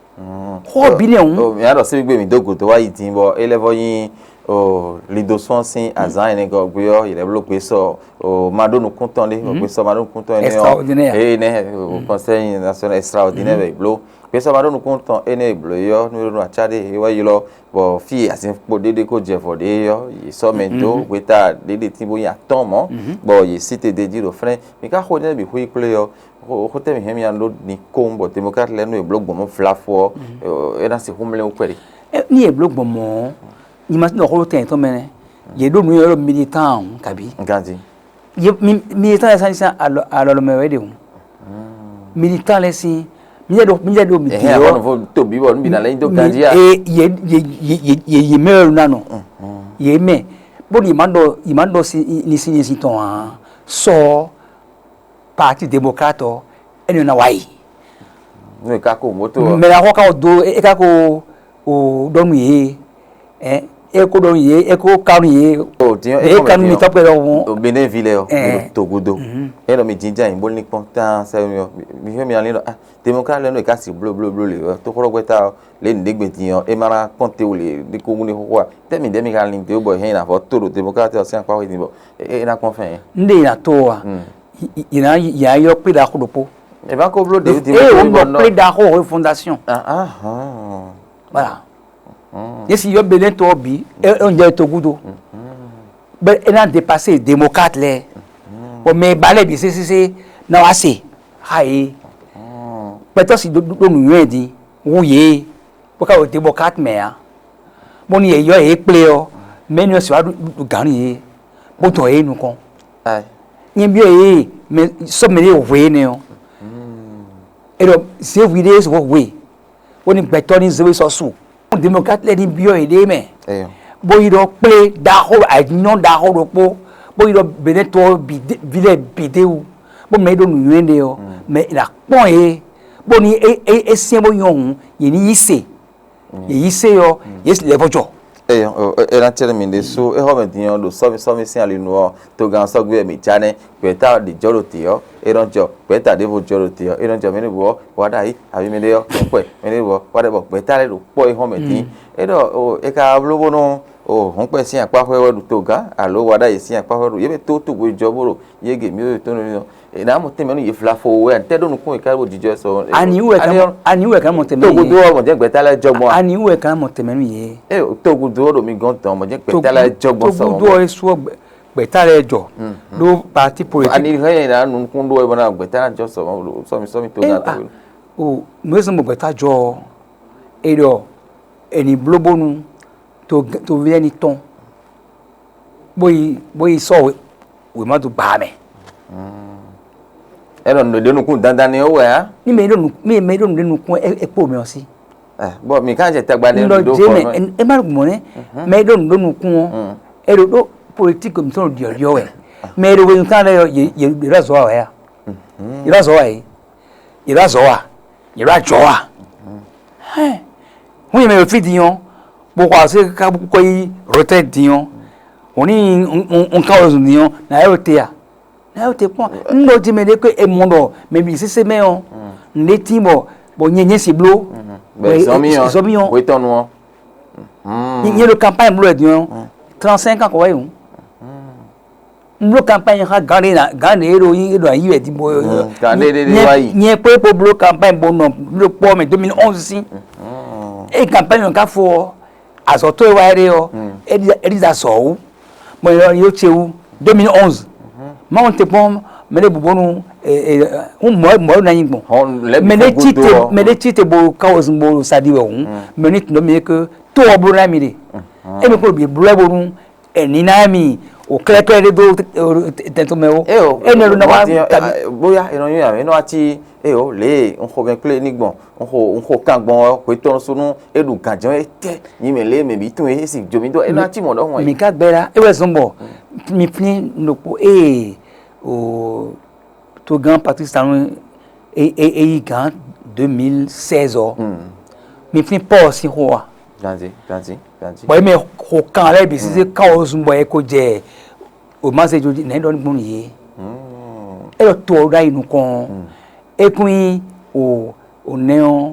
xɔ bi nɛ hun. Mi aɖɔ sebe gbe mi do godo wa yi din bɔ ele vɔ nyi O lido sɔ́ sín azǎn énɛ́ gɔ́ gbé ɔ́, yě lɛ́ bló gbé sɔ o ma ɖó nukúntɔn ɖé, gbé sɔ ma ɖó nukúntɔn énɛ́ ɔ́, Extraordinaire. Eye nɛ́ o Conseil National Extraordinaire wɛ bló. Gbé sɔ ma ɖó nukúntɔn énɛ́ e bló é ɔ́, nú é ɖó nú acá ɖé é wɛ ylɔ́, bɔ fí e azinkpo ɖéɖé ko jɛ vɔ ɖé ɔ́, yě sɔ́ mɛ dó gbéta ɖéɖé tín bó nyi atɔ́ɔ́n mɔ̌, bɔ yě sí te d'é jí ɖo flɛ́n. Mi ka xo énɛ́ bǐ xwé yi kplé ɔ́, xotɛ́ mǐ hɛn mì anu ɖó din kóŋ bɔ demokrat lɛ́ɛ nú è blǒ gbɔn nú vlafo ɔ́, é ná sixú mlɛ́ wú kpɛɖé. Ní è blǒ gbɔn mɔ̌ ɔ́, nyi ma sínú xó tɛn yětɔn mɛ nɛ́. Yě ɖo nǔ e ylɔ́ ɖɔ militan ɔ́ kabí. Ganji. Militan lɛ́ɛ sín alɔlɔ mɛ wɛ é ɖe hǔn. Militan lɛ́ɛ sín, mi lɛ́ ɖo mi lɛ́ ɖo mi Ɛhɛn, dě ɔ́. Tobi bɔ nú mi ná lɛ́ nyi dó ganji a. Yě yě yě yě yě mɛ wɛ ná nɔ. Yě mɛ bó ɖi yě má ɖɔ yě má ɖɔ ni sín ni sín tɔn ǎ. Sɔ parti démocrate ɔ́, énɛ́ ná wá yi. Nú è ka ko moto ɔ́. Mɛ ná xɔ ká dó é ká ko o ɖɔ nú yě. Ɛ é ko ɖɔ nú yě é ko ká nú yě. O dín é é kɔn ká nú mɛ mi dín tɔ́ pɛ́ lɔhùn. O Benin vi lɛ ɔ mi ɖo togodo. Ɛ nɔ mi jínjá yìí bó ní kpɔn tán sɛ mi ɔ mi fẹ́ mi alin nɔ ah démocrate lɛ nɔ é ká si bló bló bló lè ɔ tó xlɔ́ gbɛ́ta ɔ lě ní ɖé gbe dín ɔ é má ná kpɔn te wò lè ní kó wú ní xóxó a tɛ́ mi ɖɛ́ mi ka lin dé bɔ hɛn yi nà vɔ tó ɖo démocrate ɔ sín akpá xwé dín bɔ é ná kpɔn fɛn yɛ. N ɖe yi na to wa. Yina yina yɔ kpé ɖaxó ɖokpó. Eba ko bló ɖevi di eye wo nɔ kpé ɖaxó wo fondation. Voilà. Yesi yɔ Benin tɔ bi e e jɛ to gúdo. Bɛ e na dépasser démocrate lɛ. Bɔn mɛ ba lɛ bi sésésé na wa se xa ye. Pɛtɔ si ɖo ɖo nuyɔn di wu ye. Bó ká wo démocrate mɛ ya. Bó ní yɛ yɔ ye kplé ɔ mɛ ní ɔ si wa ɖu gǎn nú ye. Bó dɔn ye nukɔn. Nyɛ byɔ́ yě mɛ sɔ́ mɛ ɖé hwe énɛ́ ɔ́. É ɖɔ zěhwi ɖé sɔ́ hwe bó ní gbɛtɔ́ ní zé wé sɔ́ su. Demokrat lɛ́ɛ ní byɔ́ yěɖée mɛ bó yi ɖɔ kplé ɖaxó ayǐjínjɔ́n ɖaxó ɖokpó bó yi ɖɔ Benɛ́ to ɔ́ bǐ dé- ví lɛ́ɛ bǐ d'é wú bó mɛ é ɖó nǔnywɛ́ ɖe ɔ́ mɛ è nǎ kpɔ́n yě bó ní é- é- é syɛ́n bó nyɔ́ hǔn yě ní yí se. Yě yí se ɔ́ yě lɛ́ vɔ́ jɔ. Eyo, e ná cɛ́ nú mi ɖésú, é xɔ mɛ din ɔ́, ɖo sɔ́mi sɔ́mi sín ali nu ɔ́, togán sɔ́gbí wɛ mǐ já nɛ́, gbɛ̌ta ɖě jɔ ɖo te ɔ́, é nɔ jɔ, gbɛ̌ta ɖěvo jɔ ɖo te ɔ́, é nɔ jɔ, mɛ ɖěvo ɔ́, wa ɖ'ayǐ, avi mɛ ɖé ɔ́, é kpɛ, mɛ ɖěvo ɔ́, wa ɖ'ayǐ, bɔ gbɛ̌ta lɛ́ɛ ɖo kpɔ́ é xɔ mɛ din. É ɖɔ, o, è ka bló bónú, o, hɔ̌nkpɛ sín akpáxwɛ wɛ ɖo togán, alo wa ɖ'ayǐ sín akpáxwɛ ɖo, yě mɛ tó togo jɔ bó ɖo, yě gě mǐ ɖo tó nɔ. È nǎ mɔ tɛnmɛ nú yě vlafo wɛ, ntɛ́ ɖó nukún è ká bo jijɔ sɔ. Ani wú wɛ ká mɔ- ani wú wɛ ká mɔ tɛnmɛ nú yě? Togudo ɔ́, mɔ̌ jɛ́n gbɛ̌ta lɛ́ɛ jɔ gbɔn a? Ani wú wɛ ká mɔ tɛnmɛ nú yě? Ɛ Togudo ɔ́ ɖo mi gɔ́n tɔn, mɔ̌ jɛ́n gbɛ̌ta lɛ́ɛ jɔ gbɔn sɔ. Togudo ɔ́ é sú ɔ gbɛ- gbɛ̌ta lɛ́ɛ jɔ ɖó parti politique. Ani hɛn yɛ ná nukún ɖó wɛ bɔ ná gbɛ̌ta ná jɔ sɔ sɔmi sɔmi to Ɛ, gán a, tɔn. O nǔ e zɔn bɔ gbɛ̌ta jɔ ɔ́, é ɖɔ è ní bló bónú to toví lɛ́ɛ ní tɔn. Bó yi bó yi sɔ́ wěma dó gbaa mɛ. É ɖɔ nǔɖé nukún dandan ni ó wɛ á. Ní mɛ ɖó nu mɛ mɛ ɖó nǔɖé nukún ɛ kpó mɛ ɔ́ sí. Bɔn mi ká jɛ tagba ní Ŋɖɔ ɖó jé kɔ mɛ nɔ. Ɛ má ɖo gbɔn nɛ mɛ ɖó nǔɖó nukún ɔ́. Ɛ ɖo ɖó politique mi tɔn ɖiɔ ɖiɔ wɛ. Mɛ ɖo wenu kan lɛ yɔ yɛ yɛ ɖo azɔ wa wɛ ya. Yɛ ɖo azɔ wa yɛ yɛ ɖo azɔ wa yɛ ɖo ajɔ wa. Hɛn, hún yɛ mɛ ɖo fí din ɔ́, bó xɔ así ká kɔ yi retraite din ɔ́, hǔn ní un ka wɛ zun din ɔ́, nǎ yɛ ɖo te a? Nǎ yɛ ɖo te kpɔ́n. Un ɖɔ din mɛ ɖé kpé è mɔ ɖɔ mɛ bǐ sésé mɛ ɔ́, nǔɖé tín bɔ bɔ nyɛ nyɛ si bló. Bɛ zɔmí ɔ́ Zɔmí ɔ́. Hwetɔnu ɔ́. Nyɛ ɖo campagne bló wɛ din ɔ́, trente-cinq ans kɔ wɛ yi hǔn. Un bló campagne xá gǎn ɖé ná gǎn ɖé ɖo yí ɖo ayǐ wɛ din bɔ Gǎn ɖé ɖé ɖé wá yi. Nyɛ kpé kpó bló campagne bó nɔ bló kpɔ́ mɛ deux mille onze sín. Eye campagne ɔ́ ka fo ɔ́, azɔ̌ tó e wá ɖe ɔ́, é ɖi é ɖi da sɔ wú. Mɔ yɔ yó ce wú deux mille onze. Mawu te kpɔ́n mɛ ɖé bǔbɔ́nu hún mɔ̌ mɔ̌ ná nyi gbɔn. Mɛ ɖé ci te mɛ ɖé ci te bo kawo zun bo sa ɖi wɛ hǔn. Mɛ ní tun ɖɔ mi ke tó ɔ́ bló ná mi ɖe. Émi kpó ɖo bǐ bló ɛ bónú Ɛ nǐ ná mi o kɛ́ɖɛ́kɛ́ɖɛ́ ɖé dó tɛn tɔn mɛ ó. Eyo, Énɛ́ ɖó ná wá mɔtí, tabi. Bóyá è nɔ nyí àmì, é nɔ wá cí eyo lě e un xo mɛ kplé ní gbɔn, un xo un xo kan gbɔn ɔ́, hwe tɔn sú nú é ɖu gǎnjɛ́n é tɛ́ nyi mɛ lě e mɛ bǐ tunwun é sì jó mì dó, é ná cí mɔ̌ ɖɔhun ɛ. Mǐ ka gbɛ́ ɖá, é wɛ zɔ́n bɔ mi flín ɖokpó ée o togán Patrice Talon e e e yi gǎn deux mille seize ɔ́, mi flín Paul sín xó a? Ganzi, ganzi, ganzi. Bɔ é mɛ xo kan lɛ́ɛ bǐ sésé kan ɔ́ zun bɔ é ko jɛ o ma se jó jí nɛ̌ ɖɔ ní gbɔn yě. É ɖɔ to ɔ́ ɖó ayi nukɔn ɔ́, é kún nyí o o nɛ́ ɔ́,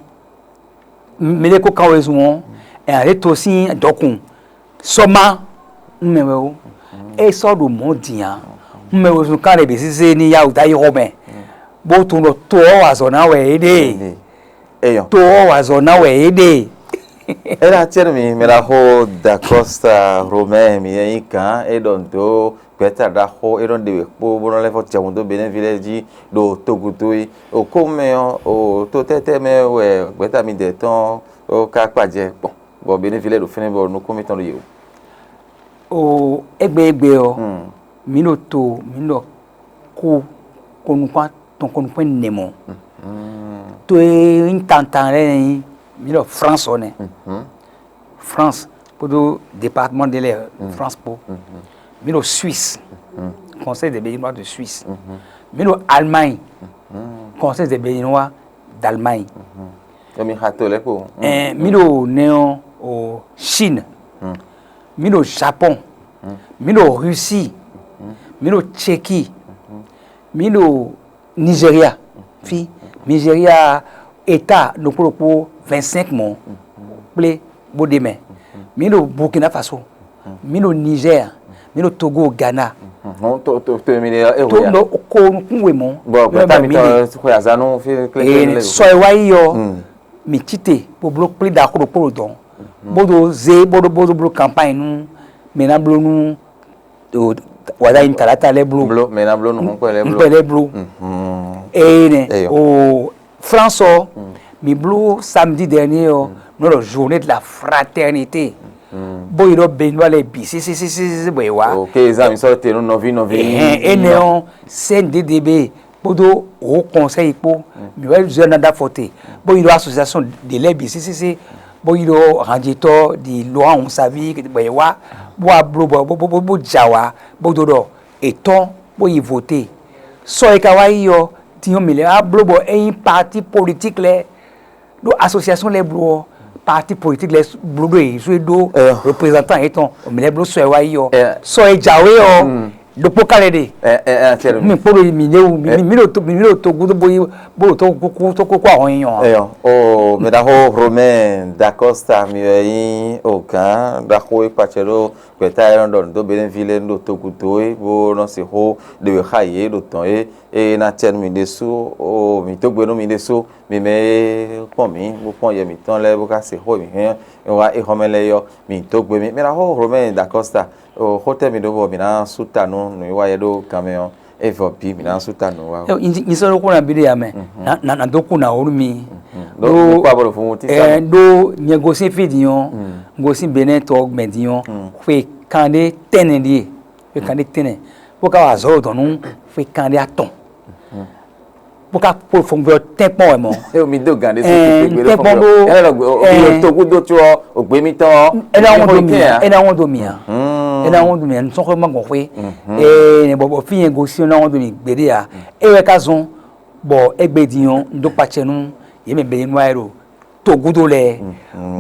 mɛ ɖé ko kan wezun ɔ́, ɛ ǎ lě to sín dɔkun Sɔ́ má nú mɛ wɛ ó. É sɔ́ ɖo mɔ̌ din ǎ. Nú mɛ wezun kan ɖe bǐ zízé ní yá wǔ dó ayixɔ mɛ, bó tunwun ɖɔ to ɔ́ wa azɔ̌ ná wɛ é ɖe. Eyɔ. To ɔ́ wa azɔ̌ ná wɛ é ɖe. Ena tiɛnu mi mɛ ɖaxó Dacosta Romain mi yɛ nyí gǎn é ɖɔ nǔ dó gbɛ̌ta ɖaxó é nɔ ɖe wě kpó bó nɔ lɛ́ vɔ jɛ hun dó Benin ví lɛ́ɛ jí ɖo togudo é. Okó mɛ ɔ́, o to tɛ́tɛ́ mɛ wɛ gbɛ̌ta mi dɛ tɔn ó ká kpa jɛ gbɔn, bɔ Benin ví lɛ́ɛ ɖo fínɛ́ bɔ nukún mitɔn ɖo yě wú. O égbé égbé ɔ́, mǐ ɖo to mǐ ɖɔ kó konukún atɔn konukún nɛmɔ. To e nyí tantan lɛ́ɛ nyí mǐ ɖɔ France ɔ́ nɛ. France kpódó département de lɛ France kpó. Mǐ ɖo Suisse, Conseil des Béninois de Suisse. Mǐ ɖo Allemagne, Conseil des Béninois d'Allemagne. Emi xa to lɛ́ɛ kpo. Ɛɛ mǐ ɖo nɛ ɔ́ o Chine. Mǐ ɖo Japon. Mǐ ɖo Russie. Mǐ ɖo Tcheki. Mǐ ɖo Nigeria. Fí Nigeria état ɖokpó ɖokpó vingt cinq mɔ kplé bó ɖe mɛ. Mǐ ɖo Burkina Faso. Mǐ ɖo Niger. Mǐ ɖo Togo, Ghana. Hɔn to to to mi ɖe ɛ Tó wòya. Nɔ ko nukún we mɔ. Bɔn gbɛta mi tɔ xɔ azanu fi kle kle Ee le. Sɔ e wá yi ɔ́, mi tite bó bló kplé ɖaxó ɖokpó ɖo dɔn. Bó ɖo zé bó ɖo bó ɖo bló campagne nú mɛ ná bló nú wàdá yin talata lɛ bló. Blo mɛ na blo nu hɔn kpɛ lɛ blo. Nkpɛ lɛ bló. Ee nɛ Eyɔ. O France ɔ mi bló samedi dernier ɔ nɔ ɖɔ journée de la fraternité. Bó yi ɖɔ Béninois lɛ bǐ sisisisi bɔ yi wá. Ok, zan mi sɔ te nu nɔvi nɔvi. Ɛhɛn, enɛ ɔ́, C N D D B kpódó o conseil kpó mi wɛ zɔ na da fɔte bó yi ɖɔ association de lɛ bǐ sisisi bó yi ɖɔ hanjetɔ di lɔ ahun savi bɔ yi wá bó wá bló bɔ bó bó bó ja wá bó dó ɖɔ ètɔn bó yi vote. Sɔ yi ka wá yi ɔ, tiɲɔ mi lɛ wá bló bɔ é nyí parti politique lɛ ɖó association lɛ bló ɔ, parti politique lɛ bló ɖó yě sú é ɖó Ɛyɔ. Représentant yětɔn, mi lɛ bló sɔ ɛ wá yi ɔ. Ɛ. Sɔ ɛ jǎwe ɔ, ɖokpó ka lɛ ɖe. Ɛ ɛ ɛ tiɛ Mi kpó ɖo mi léwu mi mi ɖo to mi ɖo to gúdo bó yi bó ɖo tó kúkú tó kúkú ahɔn yi yɔn. Eyɔ, o mɛ ɖaxó Romain Dacosta mi wɛ nyí o gán ɖaxó e kpacɛ ɖó gbɛta e nɔ ɖɔ nǔ dó Benin ví lé nú ɖo togudo é bó nɔ sixú ɖe wě xa yě ɖo dɔn é. Eye ná cɛ nú mi ɖésú, o mi dó gbe nú mi ɖésú, mi mɛ e kpɔ́n mǐ bó kpɔ́n yɛ mǐtɔn lɛ́ɛ bó ka se xó e mǐ hɛn wá é xɔmɛ lɛ́ɛ é ɔ́, mi dó gbe mì. Mɛ ná xó Romain Dacosta, o xó tɛ́ mi ɖó bɔ mǐ ná sú ta nú nǔwiwa yɛ ɖó ganmɛ ɔ́, é vɔ bǐ mǐ ná sú ta nǔwiwa. Nyi sɔ ɖokpó na bi ɖe ya mɛ na na dó kú na wónú mi. Ɖó mi kpá bɔ ɖo funfun tí sá Ɛ ɖó nyɛ gosín fí din ɔ́, gosín Benɛ́ tɔ mɛ din ɔ́, xwe kanɖé tɛnɛ ɖíe, xwe kanɖé tɛnɛ, bó ka wa azɔ̌ ɖo dɔn nú xwe kanɖé atɔn, bó ka kpó fɔngbɛ ɔ́ tɛ́nkpɔ́n wɛ mɔ. É mi dó gǎn ɖé Ɛɛ, sókè gbé ntɛ́nkpɔ́n ɖó, ɛ lɔ ɛɛ, gbé tó kú dó tso ɔ ògbé mi tɔn ɔ. Ena wọn do mia, ena wọn do mia, ena wọn do mia, nsɔxɔ ma gbɔn xwe. Ee, ne bɔbɔ fi yẹn gosi ena wọn do mi gbede ya. E wɛ ka zɔn bɔ egbe din ɔ́, n dó kpatsɛ nú yě mɛ bɛ yé nú ayé ɖo togudo lɛ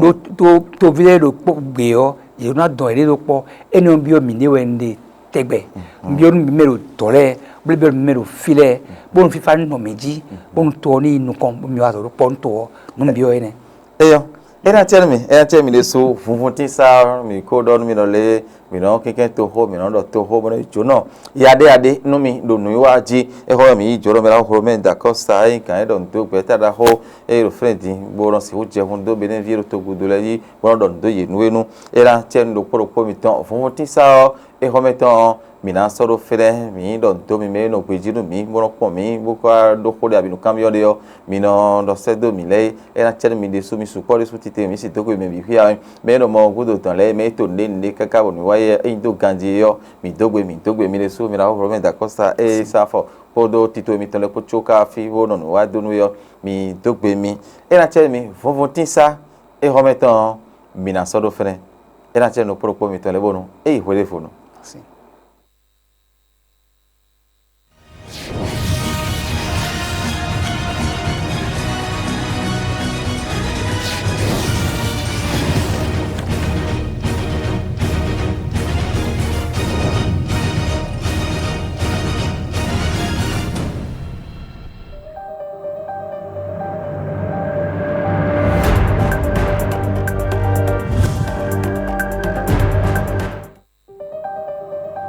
ɖó tó tóví lɛ ɖo kpó gbé ɔ́, yě ná dɔn yě ɖó kpɔ. Ene ɔ́ byɔ́ mǐ ɖé wɛ un ɖe tɛgbɛ. Un byɔ́ nú mǐ mɛ ɖo dɔ̌ lɛ́ɛ, bó byɔ́ nú mǐ mɛ ɖo fí lɛ́ɛ, bónú fífá ní nɔ mǐ jí, bónú to ɔ́ ní yi nukɔn, bó mi wá azɔ̌ ɖó kpɔ́ nú to ɔ́, nú byɔ́ énɛ́. Eyɔ, ena tiɛ nú mi, ena tiɛ mi ɖésú vunvun tín sá mi kó ɖɔ nú mi ɖɔ lé mi nɔ kínkɛ́n toxó mi nɔ ɖɔ toxó bɔ nɔ yi jǒnɔ yaɖéyaɖé nú mi ɖo nǔwiwa jí. Exɔ mi yi jǒnɔ mi la xó mi da kɔ́ sa ényí gǎn é ɖɔ nǔ dó gbɛ̌ta ɖaxó eye ɖo flɛ́n din bó nɔ sixú jɛ hun dó Benin ví e ɖo togudo lɛ́ɛ jí bó nɔ ɖɔ nǔ dó yě nú é nú. Ena tiɛ nú ɖokpó ɖokpó mitɔn vunvun tín sá ɔ́, exɔmɛtɔn ɔ́, mǐ ná sɔ́ ɖó fínɛ́, mǐ ɖɔ nǔ dó mi mɛ e nɔ gbejí nú mǐ, bó nɔ́ kpɔ́n mǐ, bó ka ɖó xó ɖé abǐ nǔkanbyɔ́ ɖé ɔ́, mi nɔ ɖɔ sɛ́ dó mǐ lɛ́ɛ é, é ná cɛ nú mi ɖésú, mi sukpɔ́ ɖésú titewun, mǐ sì dó xwe mɛ bǐ xwíá wɛ. Mɛ e nɔ mɔ gúdo dɔn lɛ́ɛ, mɛ e to nǔɖé nǔɖé káká bɔ nǔ wá yɛ é nyi dó ganjí é ɔ́, mǐ dó gbe, mǐ dó gbe mi ɖésú, mi ná xó vlɔ́ mɛ da kɔ́ sa ée sá afɔ kpódó tito mitɔn lɛ́ɛ kpó có ká fí bó nɔ nǔ wá dó nú é ɔ́, mǐ dó gbe mi. É ná cɛ nú mi vɔnvɔntín sá é hɔ́mɛ tɔn ɔ́, mǐ ná sɔ́ ɖó fɛ́nɛ. É ná cɛ nú kplɔ́kpɔ́ mitɔn lɛ́ɛ bónú é yi hweɖěvonu.